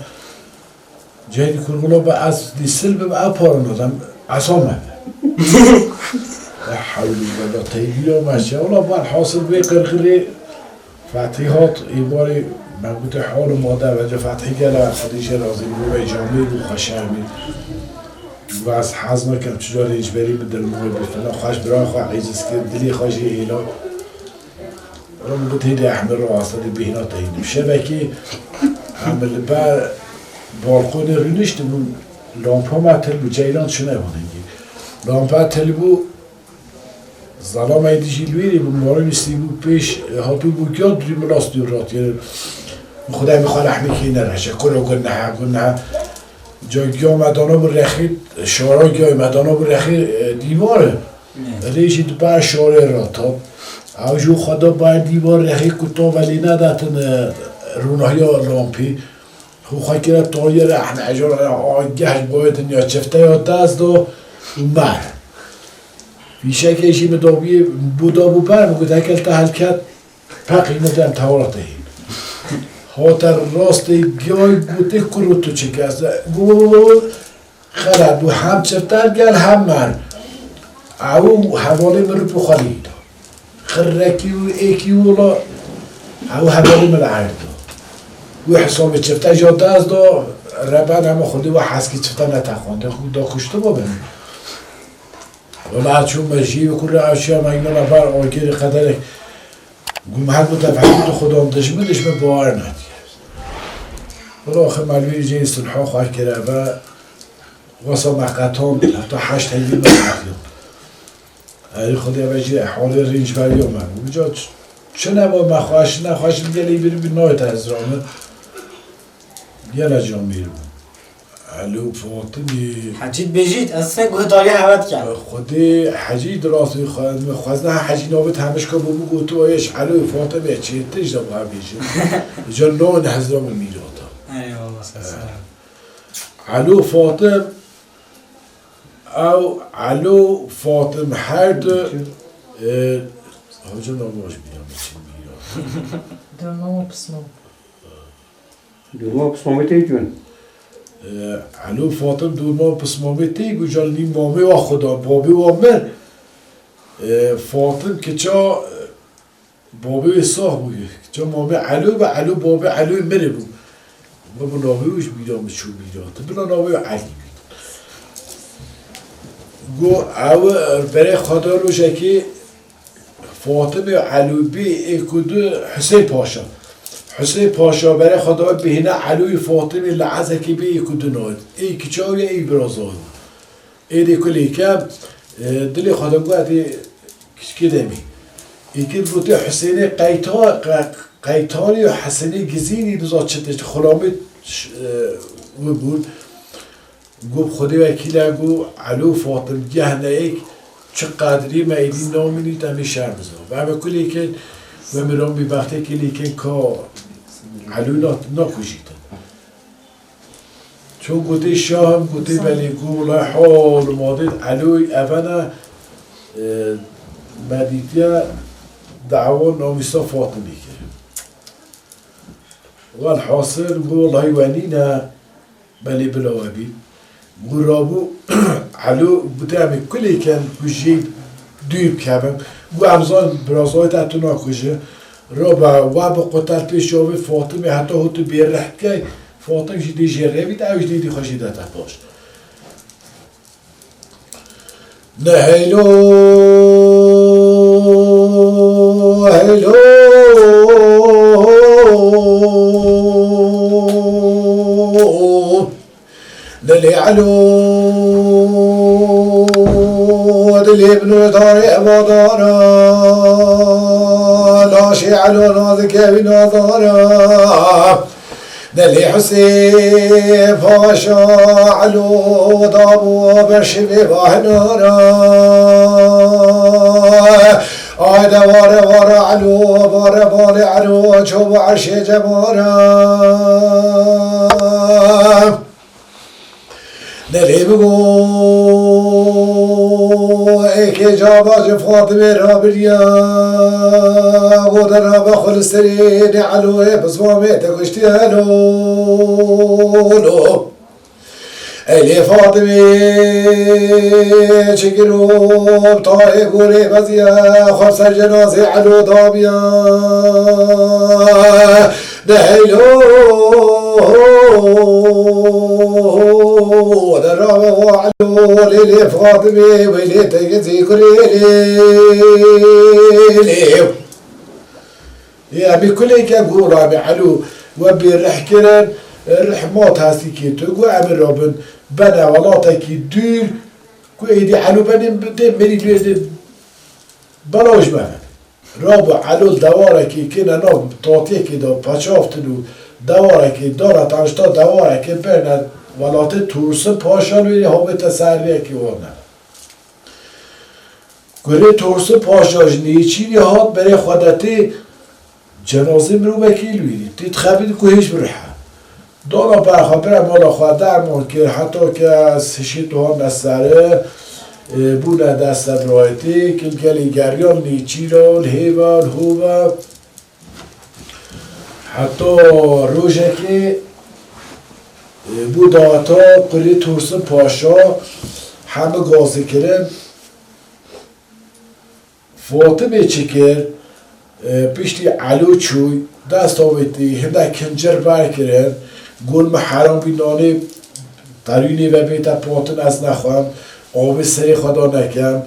Ceydî kurgula be ez dî sil bim, ev pora nadem, esa me be. La hewlî ve la teybîla me çe. Wala bar hasil vê qirqirê Fetî hat, êvarê me gote hal û made, vece Fetî gele Xwedê jê razî bû, wê camê bû, xweşermî. Ve ez hez nakem, çica rêncberî bi dilmoy bi, fena xweş bira xwe êciz kir, dilê xwe jê hêla. Min got hêdî Ehmed raweste dê bêhna te hîn. Şevekê em li ber balkonê rûniştibûn, lampa me til bû, ceyran çine bû hingî. Lampa til bû, Zelamê dijî li wîrê bû, marî nîstî bû pêş, e, hatû bû giya, dû min nas dû ratiye. Xwedayê min xwe rehmê kê nereşe, kuro gunehe, gunehe. Ca giya me dana bû rexî, şara giya me dana bû rexî, e, dîwar e. Ne. Rê jî di ber şarê re tat. Ew jî xwe da ber dîwar rexî ku ta velê nedatin, e, rûnahiya lampî. Xwe xwe kire tayê re, ehne, ejar re, a geh boye dinya çifte ya dest da û mer. Fîşekê jî min dabiyê bû da bû ber, min got, hekel te helket, peqî min dem tewra te hîn. Hate rastê gay gotê, kuro tu çi kes e? Got, xera bû hem çifter gel hem mer. Ew hevalê min rip û xwe lê da. Xirrekî û êkî wila ew hevalê min li erd da. Wê hesabê çifte jî dest da, reben hema Xwedê we heskî çifte netexwande, xwe da kuştiba be. Wela çûme jî wê kurê ew çiya me yina me ber agirê qederek. Gum her mutefehîm tu xudan dijmin, dijmin bawer nediye. Wala axir me li wî cihê sulha xwe kire ve, wesa me qetand, heta heşt heyvî me qetiyan. Erê Xwedê ve jî halê rînc beriya me bû. Uca ç-, çi nema me xweş, nexweş, gelê bîr bî nayê te ez ra min. Gele camêr bû. Elo Fatimî. Hecî dibêjît, ez sen guhdarî hewe dikem. Xwedê Hecî di rastî xwe, xwezna Hecî navê te hemişka bû, bû gotu ayê ji Elo Fatimê çêtir ji de bû bêjin. Ca navê hezra min mîrata. Eyvallah, sen sağ ol. Elo Fatim, ew Elo Fatim her du, e, hoca navê ji bîra min çi mîra. Dönmem o pismam. Dûrma pismamê tê gund. E, Elo Fatim dûrma pismamê tê gund, can nî mamê wa xwe da, babê wa mir. E, Fatim kiça, e, babê wê sax bû. Kiça mamê Elo be, Elo babê Eloyê mirê bû. Me bi navê wî ji bîra min çû bîra. Tu bila navê wî Elî bî. Got, ew berê xwe da rojekê Fatimê Elû bî ê ku du Husên Paşa. Husên Paşa berê xwe da bihîne Elûyî Fatimê li ezekê bî ê ku du nayê. Ê kiça wî ê biraza wî. Êdî kulî ke, e, dilê xwe de got, êdî kiçikê demî. Êkê gotê Husênê qeyta-, qe-, qeytanî û Husênê gizînî niza çi tişt xulamê ş-, e, wî bûn. Got, Xwedê wekîl e, got, Elo Fatim geh neyek çi qedrî me êdî namînî te mê şer biza. Ve me kulê kin, ve me ran bî bextê kulê kin ka Elo na-, nakujîtin. Ço gotê şahim, gotê belê, got, wela hal û madê Eloy evene, e, me dîtiye dawa namîsa Fatimî kir. Welhasil, got, wela we nîne. Belê bila we bî. Got rabû Elo, gote em ê kulê ken ku jê dûr bikevin. Got em zan birazayê te tu nakujî. Rabe we bi qutel pêş çavê Fatimê heta hû tu bêrih dikey. Fatim jî dê jê rê bît, ew jî dê dî xwe jê dete paş. Ne heylo, heylo. Dilê Elo, dilê min û darê evadara, laşê Elo nazikê wî nazara. Dilê Husên Paşa Elo dabû ber şivê vahinara. Ay de vare vare Elo, vare vare Elo, ço bi erşê cemara. Nerê bigo êkê caba ji Fatimê rabiriya, got de rabe xwe li serê ne Eloyê, pismamê te kuştiye Elo, Elo. Ey lê Fatimê çi kiro, tayê gorê beziye, xwe ser cenazê Elo dabiya. De heylo, de rabe wa Elo, lê lê Fatimê, wê lê te gizî kurê lê, lê. Ê, em ê kulê ke gora be Elo, we bê rih kirin, rih ma testî kê tu, got em ê rabin, bene welatekî dûr, ku êdî Elo benê dê merî lê dê belaw ji me ve. Rabo Elo dewarekê kêne nav tatiyekê de paçavtin û dewarekê dana tanşta dewarekê bêne welatê Tursin Paşa lê havê te seriyekê wan ne. Kurê Tursin Paşa ji Nêçîrê hat berê xwe de tê cenazê mirovekî li wî dî. Tê dixebitî ku hêj bi rih e. Dana berxwe bire mala xwe derman kir, heta ke sişî tuhan neseri, e, bûne dest sedrayetê, kil gelê geriyan Nêçîra, li hêva, li hova. Heta rojekê, e, bû daweta kurê Tursin Paşa hemî gazî kirin. Fatimê çi kir? E, piştî Elo çûy, dest avêtî, hindek kincir berkirin, got min heram bî nanê terûnê ve bête patin ez nexwem, avê serê xwe da nekem.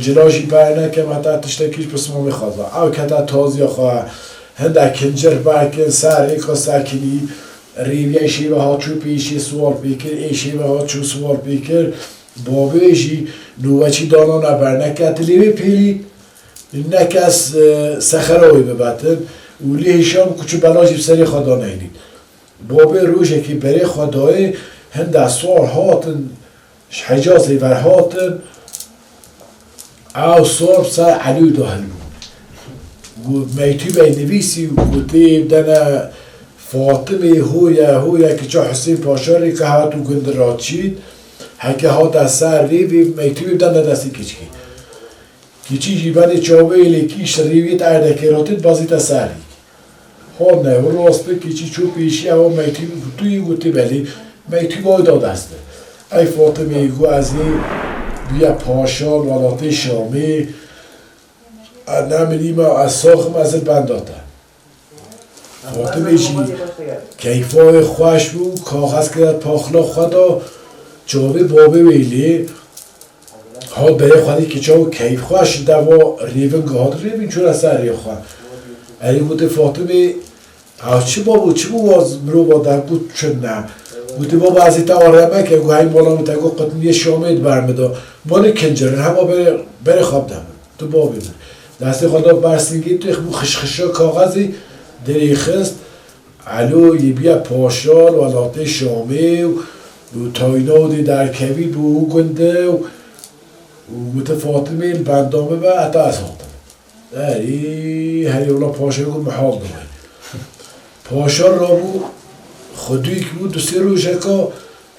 Cila jî bernekem heta tiştekî ji pismamê xwe da. Ew kete taziya xwe, hindek kincir berkin, ser rêka sekinî, rêviya şêve hat çû pêşê siwar pê kir, ê şêve hat çû siwar pê kir. Babê jî nûveçî danana berneke, dilê wê pêlî ne kes, e, sexera wê bibetin û lê hêşan ku çi bela jî bi serê xwe daneynin. Babê rojekê berê xwe dayê, hinde sar hatin, ji Hecazê ver hatin, ew sar bi ser Elû de hilbû. Got, Meytû Bey nivîsî û gotê, dene Fatimê, hoye, hoye, kiça Husên Paşa rê ke hat û gund ra çît, heke hate ser rêvê, Meytû Bey dene destê keçikê. Keçî jî benê çavê lê kîş rêviyê te erdekê ratît, bazî te ser rî. Hane, rast bi keçî çû pêşiya wa Meytî, tu yî gotî belê, Meytî vay da dest. Ey Fatimê, got ez ê bûye paşa welatê Şamê, e, ne min îma ez sax im, ez li benda te. Fatimê jî keyfa wê xweş bû, kaxez kire paxla xwe da, çavê babê wê lê, hat berê xwe dî ki çaw keyfxweş deva rêvin gihat rêvin çûne ser rê xwe. Erê gotê Fatimê, ew çi babo, çi bû waz mirova de, got çi ne. Gotê baba ez ê te areme ke, got hey mala min te got qutniyê Şamê di ber min de. Mane kincirin hema berê, berê xwe bide min. Tu babê min. Destê xwe da ber singê tu, bû xişxişa kaxezê derê xist. Elo yê bûye paşa li welatê Şamê û, û tayna odê derkevî bû û gund e û, û gote Fatimê li benda min be heta ez hatim. Erê, herê wela paşa got mihal dibe. Paşa rabû, xwedûyek bû, du sê rojeka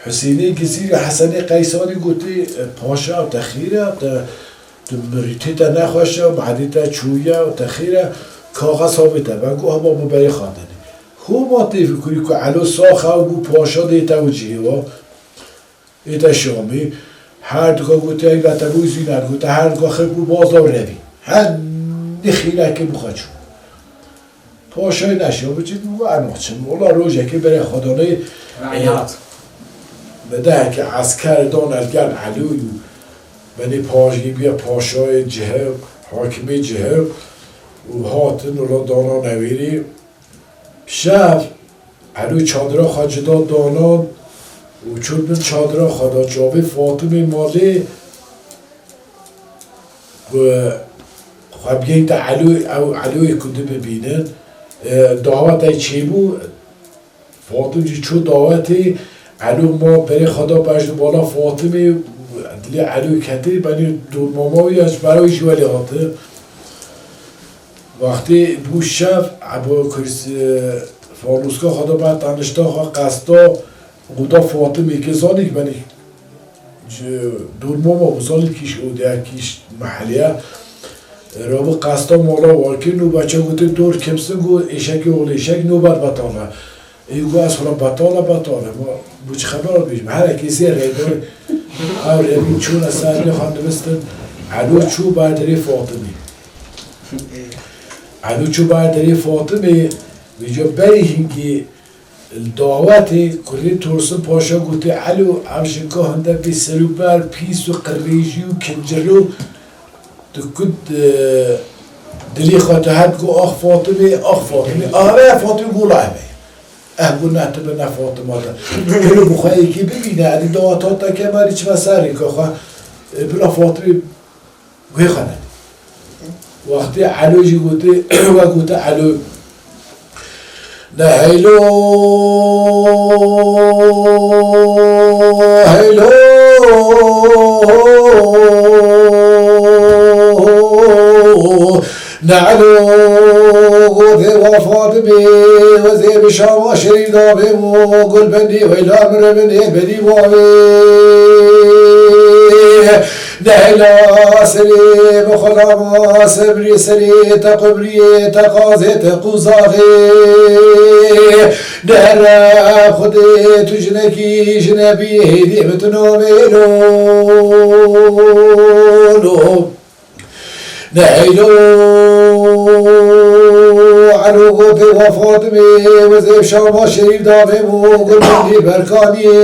Husênê Gizîrî, Hesenê Qeysanî gotî, e, paşa, te xîr e, te, tu mirîtê te nexweş e, mehdê te çûye, te xîr e, kaxez habê te be, got hema bû berê xwe tenê. Homa tê fikurî ku Elo sax e û bû paşa dê te û cihê wa, ê te Şamê. Her duka gotî, ey ve te bû zîner, gote her duka xirp û baz da û revî. Her nixînekê bû xwe çû. Paşayê neşa biçin û eno çin. Wela rojekê berê xwe danê, Rayhat. Bi dehekî esker dan el gel Elû û benê paşî bûye paşayê cihê, hakimê cihê û hatin wela dana newêrî. Şev Elû çadira xwe cida danan û çûn bin çadira xwe da çavê Fatimê malê. Ku xwe bigehînte Elû, ew Elûyê ku di bibînin, e, dawetê çêbû, Fatim jî çû dawetê, Elû ma berê xwe da pej di bala Fatimê, dilê Elû ketê, benê dormama wî ya ji bera wî jî welê hate. Wextê bû şev, Ebû Kursî, e, fanûska xwe da ber tenişta xwe qesta, û da Fatimê ke zanî ki benê Ji dormama bû, zanî kîş û diya kîş meheliye. Rabû qesta mala wan kir, nûbeça gotin dor kimsin, got êşekê oxlê êşek nûbet betal e. Ê got ez xwe betal e, betal e. Ma bû çi xebera bêjim? Herekê zê reyde ew revîn çûne ser rê xwe nivîstin. Elo çû ber derê Fatimê. Elo çû ber derê Fatimê, vêca berî hingî Li dawetê kurê Tursun Paşa gotê, Elo, ev jinka hinde bê serûber, pîs û qirêjî û kinciro, tu ku, e, dilê xwe tu het got, ax Fatimê, ax Fatimê. Ave Fatimê gola eve. Eh got ne tu bi ne Fatima te. Elo bi xwe yekê bibîne, edî daweta te kemerî çime serê ka xwe. E, bila Fatimê Wê xwe nedî. Wextê Elo jî gotê, we gote Elo, ne heylo, heylo, ne Elo, gotê we Fatimê, we zê bi Şama şerîf da bê mo, gul bendî weyla min re min ê benî wavê. Nehêla serê bi xwe lama sebrê serê te qubriyê te qazê te quzaxê. Nehera Xwedê tu jinekî jinebî hêdî bi tu nomê lo, lo. Nehêlo Elo gotê we Fatimê, we zê Şama şerîf da bê bo gul bendî berkaniyê.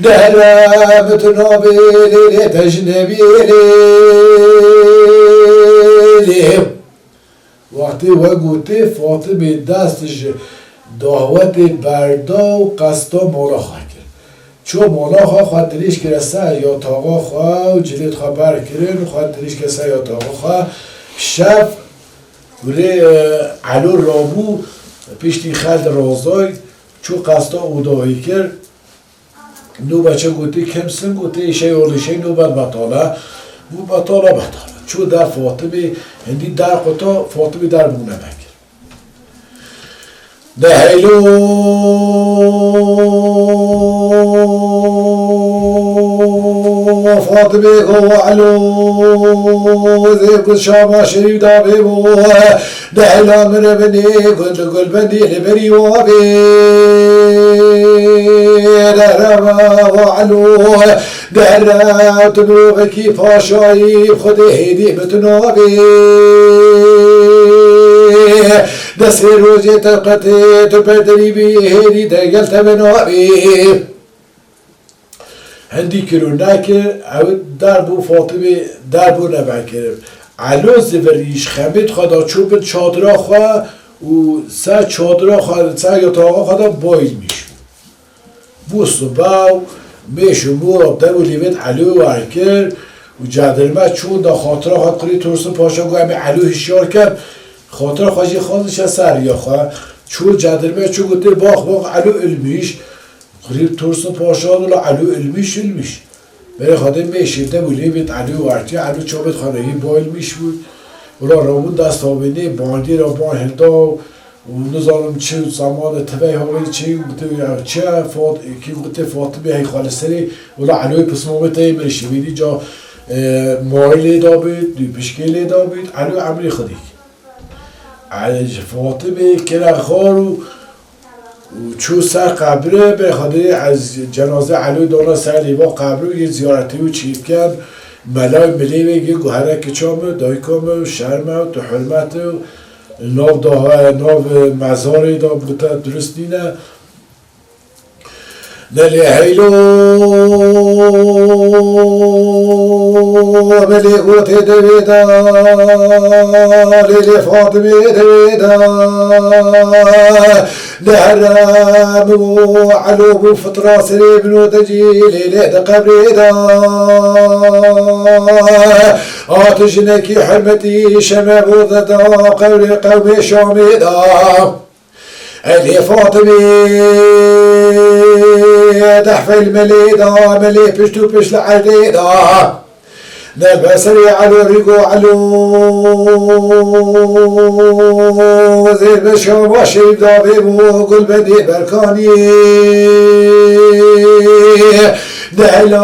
Dere min tu nabê lê lê pejnebî lê lê. Wextê we gotê Fatimê dest ji dahwetê berda û qesta mala xwe kir. Ço mala xwe, xwe dirêj kire ser yataxa xwe û cilêt xwe ber kirin û xwe dirêj kire ser yataxa xwe. Şev gurê, e, Elo rabû piştî xel razay, çû qesta odayê kir. Nû beçe gotî, kimsin? Gotî, şey oğlu şey, nû bet betale. Bû betale, betale. Çû der Fatimê, hindî der quta, Fatimê der bûne vekir. Neheylo Fatimê go Elo, zê gul Şama Şerîf da bê bo. Dehla min re binê gund û gulbendî li berî wa bê. Dehra wa Elo, dehra tu mirovekî paşayî, Xwedê hêdî bi tu nabê. Destê rojê te qetê, tu berderî bî, hêdî dengel te bi nabê. Hindî kir û nekir, ew der bû Fatimê, der bû nevekirin. Elo zivirî ji xemê xwe da çû bin çadira xwe û ser çadira xwe, ser yataxa xwe da bayilmîş bû. Bû sibe û mêş û mora dev û lêvên Eloyê wer kir û cedirme çûn da xatira xwe qirî Tursun Paşa got, em ê Elo hişyar ken, xatira xwe jî xwest diçe ser riya xwe. Çû cedirme çû gotê, bax, bax, Elo ilmîş. Qirî Tursun Paşa wila Elo ilmîş, ilmîş. Berê Xwedê mêşê dev û lêvên Elo wertiye, Elo çavêt xwe rehî bayilmîş bû. Wila rabûn dest avênê, bandî ra ban hilda û nizanim çi zemanê tivey havê çi, gotê, ya çi ye, Fat-, kî gotê Fatimê hey xwe li serê, wila Eloyê pismamê teyê mirişî. Vîdî ca, e, mayî lê dabît, dû pişkê lê dabît, Elo emrê Xwedê kir. Ey, ji Fatimê kire xar û, û çû ser qebrê, bê Xwedê ez cenaze Eloyê dana ser lêva qebrê û yê ziyaretê û çî bikin. Melay milê wê gê got, here kiça min, dayika min, şerm e û tu hurmet û nav daha, nav mezarê de bi te durust nîne. Nelê heylo, belê gotê devê de, lê lê Fatimê devê de. Deherem û Elo bû fitra serê min û decî lê lê di qebrê de. Ati jinekî hurmetî şeme bo de da qewrê qewmê Şamê de. Elê Fatimê dehfel melê da, melê pişt û pişt li erdê da. Nel be serê Elo rîgo Elo, zêr be şama şerîf da bê bo gul be dê berkanî. Dehla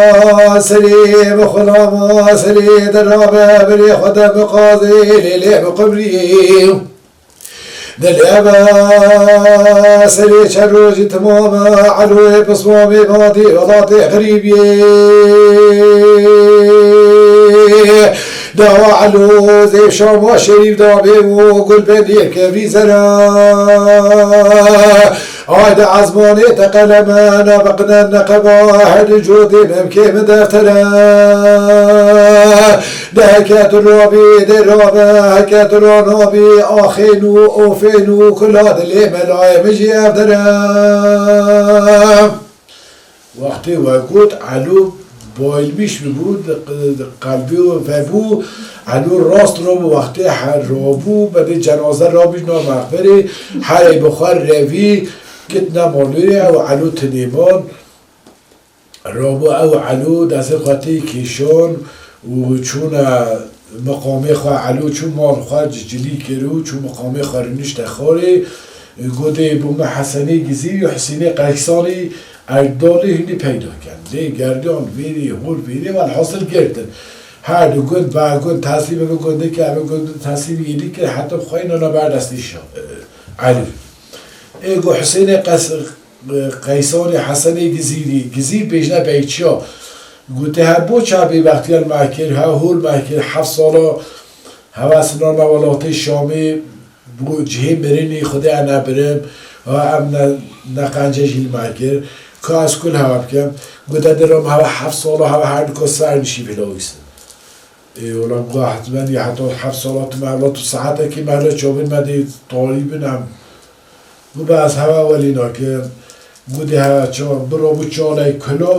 serê bi xulama serê derabe bilê xwe de bi qazê lê lê bi qumrî. Dilê me serê çend rojî timam e, Eloyê pismamê badî welatê xirîbiyê. Dawa Elo zê Şama şerîf da bê û gul bendiyê kevî zere. Ay de ezmanê te qeleme, nabiqine neqeba, her di codê memkê min deftere. De heke tu rabî, dê rabe, heke tu ranabî, axên û ofên û kula dilê melayê min jî ev dere. Wextê we got, Elo bayilmîş bibû, di q-, di qelbê we vebû, Elo rast rabû, wextê her rabû, bedê cenaze rabî na mexberê, herê bi xwe revî, git nema nûrê, ew Elo tinê man. Rabû ew Elo destê xwe tê kêşan û çûne miqamê xwe, Elo çû mal xwe cicilî kir û çû miqamê xwe rûnişte xwarê. Gotê, bo me Hesenê Gizîrî û Husênê Qeysanî Erdalê hûnî peyda ken. Lê gerdiyan vêrê, hol vêrê, welhasil girtin. Her du gund, be gund, teslîmê bi gundê kir, ev gund teslîmê yêdî kir, heta xwe înana ber destê şa-, Elo. Ê got Husênê Qes-, Qeysanê Hesenê Gizîrî, Gizîr bêjne beyçiya. Gote, he bo çav bêbextiyan me kir, he hol me kir, heft sala hevesna me welatê Şamê, bo cihê mirinî Xwedê ene birim, ha em ne, ne qence jî li me kir. Ka ez kul hewa bikim, gu te diram hewa heft sala hewa her du ka ser nişî vila wîsin. Ê, wala gu hetmen ya heta heft sala tu mehla tu saetekî mehla çavin me dê tarî bin em. Gu be ez hewa welî nakim. Gu dê hewa ça, bira bu çaley kula,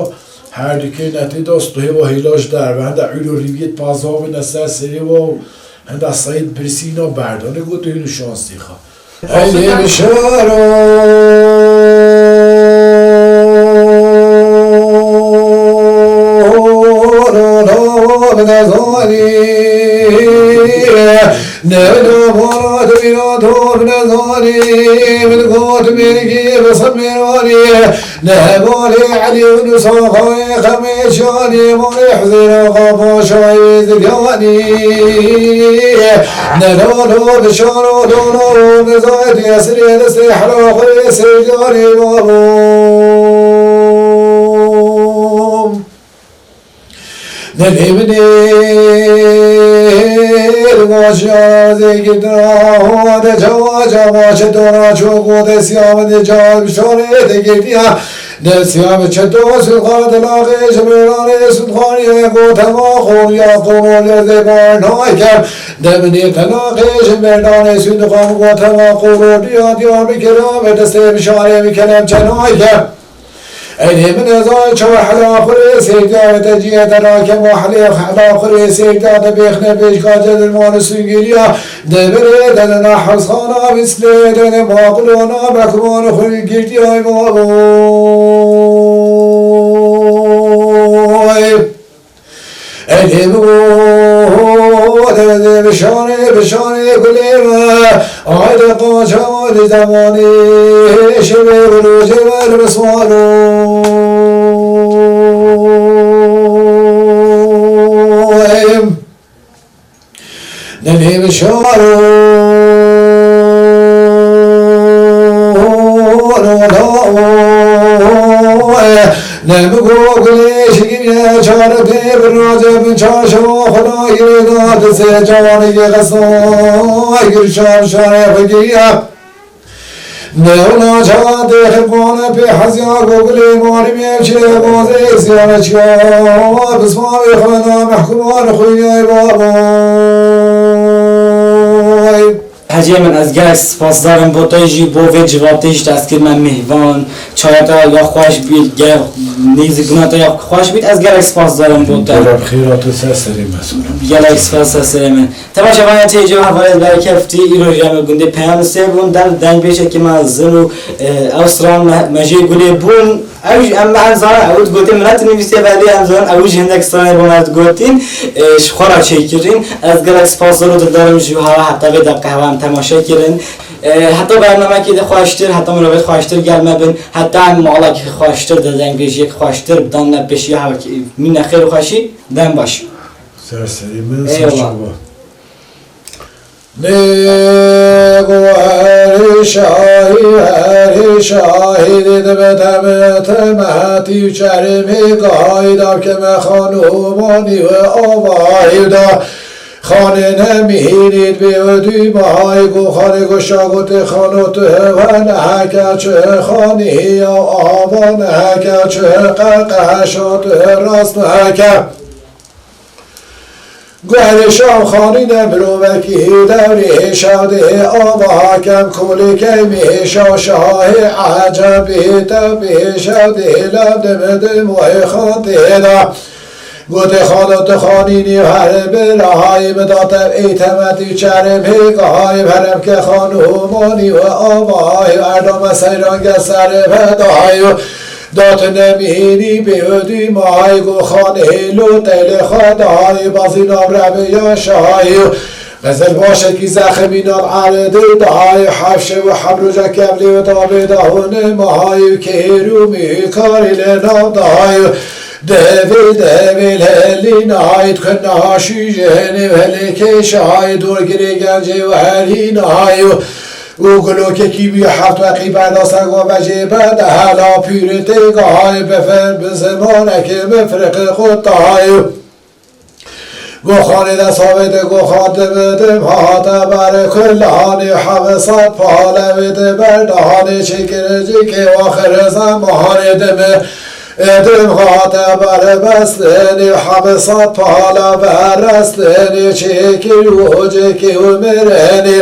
her dikê netê da stohê wa hêla ji derve. Henda ûlo rîviyê pazav ne ser serê wa, henda sayid birsîna berdane gu tu hîn şansî xa. Eylê bişaro, bide zanî. Ne bide bala tu bîra tu bide zanî. Min got mêrgî bi sed mêranî. Ne hevalê Elî û Nûsa xayê xemê çanî. Malê Huzeyra xapaşayê zidyanî. Nedano bişano dano nizayet yesirê destê hela xwe seydanê babo. Nelê min ê vaciya zêgirtina hode cawa cawa çi dora ço gode siya min de cawa bişarê de girdiya. Destiyam çeto Sultan Dilaqê ji mêranê Sultaniyê gotema xoriya qomolê zê bar naykem. Deminê telaqê ji mêranê Sultan gotema qomoliya diyar bikira ve destê bişarê bikerem çe naykem. Eynê min ezay çawa hela xurê seyda ve te ciye te rakem û helê hela xurê seyda te bêxne bêjka cedilman û sungiliya. Demirê delina hewsxana mislê dene maqulona bekman xwe girtiyay mavoy. Elê min got, bişanê, bişanê gulê me, ayde qaça li zemanê şevê û rojê me li biswaro. Dilê min şaro roda o. Ne min got gulê şikiniye çare tê bin race bin çarşewa xweda girê da dizê cawanê yê xesa gir şar şarê xwe giriya. Newna çawa dê xirkane pê hezya gogilê malimê çê bazê ziyane çiya bismavê xwena mehkuman xwînay baboy. Hecê min, ez gelek spasdar im bo te jî, bo vê civatê jî te ez kirime mêhvan. Çaya te ya xweş bît, ge-, nêzîkbûna te ya xweş bît, ez gelek spasdar im bo te. Gelek xêra tu ser serê me sor. Gelek spas ser serê me. Temaşevanê tê cem hevalê berkeftî, îro jî em li gundê Peyam Sê bûn, dev dengbêjekî mezin û, e, ew stran me, me jê gulê bûn. Ew jî em, em zanin, ew digotê min netinivîsiye, belê em zanin, ew jî hindek stranê bo me digotîn, e, ji xwe re çêkirîn. Ez gelek spas zor û dildarî ji hewa heta vê deqe hewa em temaşe kirin. E, heta bernamekî di xweştir, heta mirovêt xweştir gel me bin, heta em malekî xweştir di dengbêjiyek xweştir bidan me pêşiya hewa mîne xêr û xweşî, dem baş. Ser serî min, ser çava. Nêgo herî şahî, herî şahî dî dibe teme, teme hetî û çermî gahî da keme xan û manî we avahî da. Xanê nemîhînî dibê we dû mahayî go xanê go şagotê xano tu he we neheke çi xanî ya ava neheke çi qeqeşa tu he rast neheke. Guherê şav xanî de mirovekî hê dewrê hê şav dê hê ava hakem kolê keymê hê şav şaha hê ecebê hê tewbê hê şav dê hê lev de midim û hê xan dê hê da. Gotê xalo tu xanî nî here bila hayê mi da tev ey temetî çerê hê gahayê herem ke xan û manî û ava hayê erdame seyran ge serê ve dahayê. Dot nemînî bêwedî may go xanê hêlo teylê xwe dahayê bazî navrebê ya şahayê. Mezil başekî zeximî nav eredê dahayê hefşe û hemroja kevlê û dabê dahûnê mahayê û kêr û mîkarî lê nav dahayê. Devê devê lelî nahayê dikun naha şûjê henê û helê kê şahayê dorgirê gencê û herî nahayê. û gulokekî wî heft weqî berdase go vejê be de hela pîrê tê gahayê bi fer bi zimanekê mifriqi qutayê. Goxanê de savê de goxan dimidim hate ber kulanê hevsat pale wê de berdahanê çêkiricikê waxir zemanê dimi. Edim hate ber bestinê hevsat pala berestinê çêkir û cêkê û mirenê.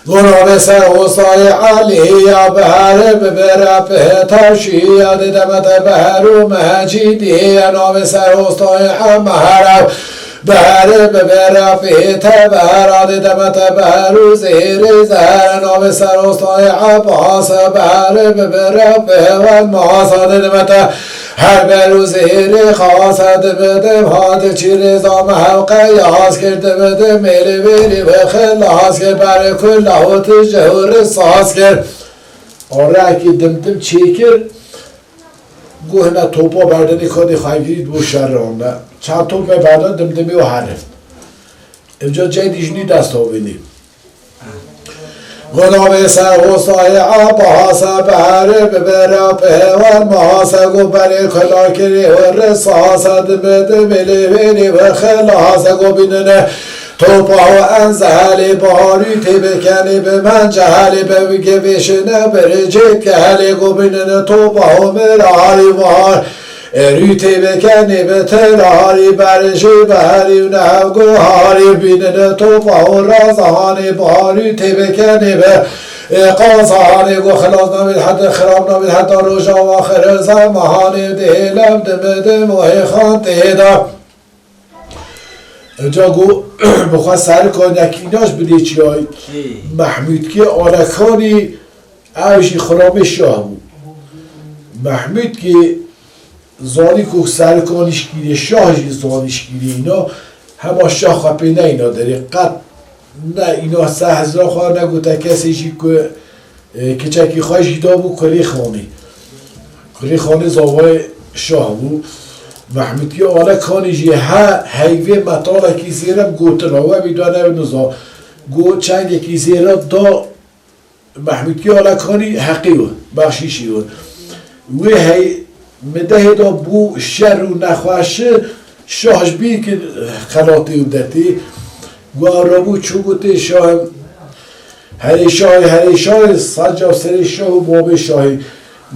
Gonavê ser ostayê Elî ya beherê bibêre pê tewşî ya dê demete beher û mecîdî ya navê ser ostayê Emeher ew beherê bibêre pê te behera dê demete beher û zêrê zeher navê ser ostayê Ebas beherê bibêre pê wen masa dê demete Her ber û zêrê xasa dibidim hate çîrê zame hewqe yaz kir dibidim êlê vêrî ve xilas kir berê kula û tije û risas kir. Orekî dimdim çêkir, guhna topa berdinê kadê xwegirî bo şerran de. Çend top me berdan dimdimî û herin. Evca cey dijnî dest avênî. Gonavê ser ostayê Ebase beherê bibêre pêwer mase go berê kula kirî û risase dibê dibê lê vêrî ve xilase go bînine topa û enzehelê baharî tê bikenî bi mencehelê be gevêşine biricê kehelê go bînine topa û mirarî bahar Êrî tê bikenê bi telarî berjê beherî û nehevguharî bînine topa û razahanê baharî tê bikenê bi ê qazahanê go xilas nabît heta xirab nabît heta roja waxir zemahanê dihêlem dimidim û hêxan têda. Ca go bi xwe serika nekînaş bidê çiyayî Mehmûdkê Alekanî Ew jî xulamê şah bû. Mehmûdkê zanî ku serika nişkîrê, şah jî zanî şkîrê îna, hema şah xwe pê neyna derê. Qet ne îna ser hizra xwe negote kesê jî ku, e, kiçekî xwe jî dabû kurê xanê. Kurê xanê zavayê şah bû. Mehmûdkê Alekanî jî he heyvê metalekî zêre bi gotina we bî da ne niza. Got çengekî zêre da Mehmûdkî Alekanî heqî we, bexşîşî we. Wê hey midehê de bû şer û nexweşi şah ji bîr kir xelatê û detê. Got rabû çû gotê şah, herê şahê, herê şahê, seca serê şah û babê şahê.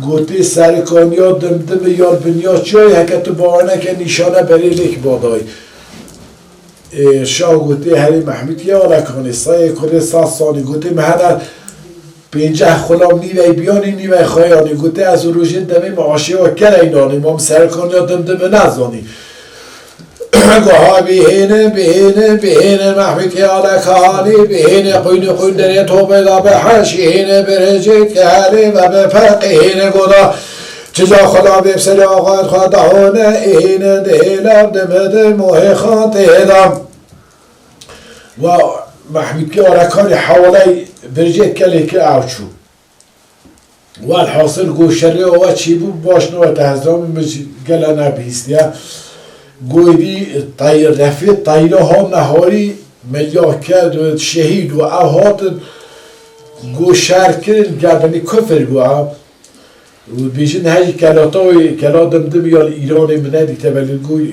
Gotê serikaniya dimdimi ya binya çiyayê heke tu bawer neke nîşane berê lêk badayê. Ê, şah gotê herê Mehmûdkê Alekanê, sayê kurê sed sanî, gotê me hene pênceh xulam nîvey biyanî, nîvey xweyanî, gotê ez û rojê demê me aşê we kerey nanî, ma min serikaniya dimdimi nezanî. Goha bihêne, bihêne, bihêne Mehmûdkê Alekanî, bihêne quyûnê quyûn derê topê da biheşîne, birêcê kehelê ve bipeqîne goda. Çica xwe da bê serê axayet xwe da hone, êne dihêlem dimidim û hêxan têda. Wa Mehmûdkê Alekanî hewaley bircê kelê kir ew çû. Welhasil go şerê we çîbû baş nawe te hezra min, min jî gele nebihîstiye. Goydî tey-, refê teyra ha neharî me ya ked şehîd û ew hatin go şer kirin, gerdinî kufir bû ew. Û dibêjin hejî kelata wê, kela dimdim ya li Îranê min nedîte belê go, e,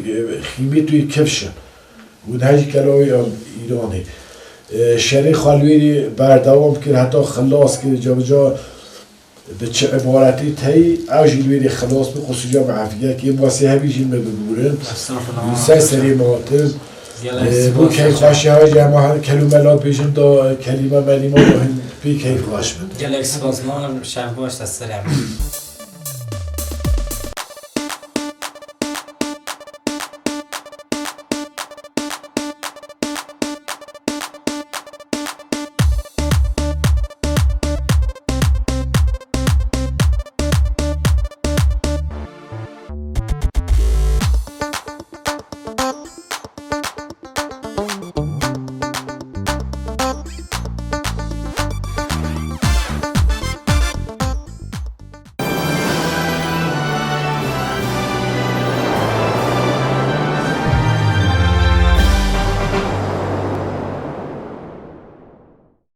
xîmê tu yê kifş in. Û hejî kela wê ya Îranê. E, şerê xwe li wêrê berdewam kir, heta xilas kir, cabica bi çi îbaretî teyî, ew jî li wêrê xilas bû, qusûca me efî kir, kê masê hebî jî me bibûrin. Estağfurullah. Ser serê me hatin. Gelek E, spas. Bu keyfxweşiya we jî hema her kelû mela dibêjin da kelîme melîme da hin pê keyfxweş bin. Gelek spas manim, şev baş te serê me.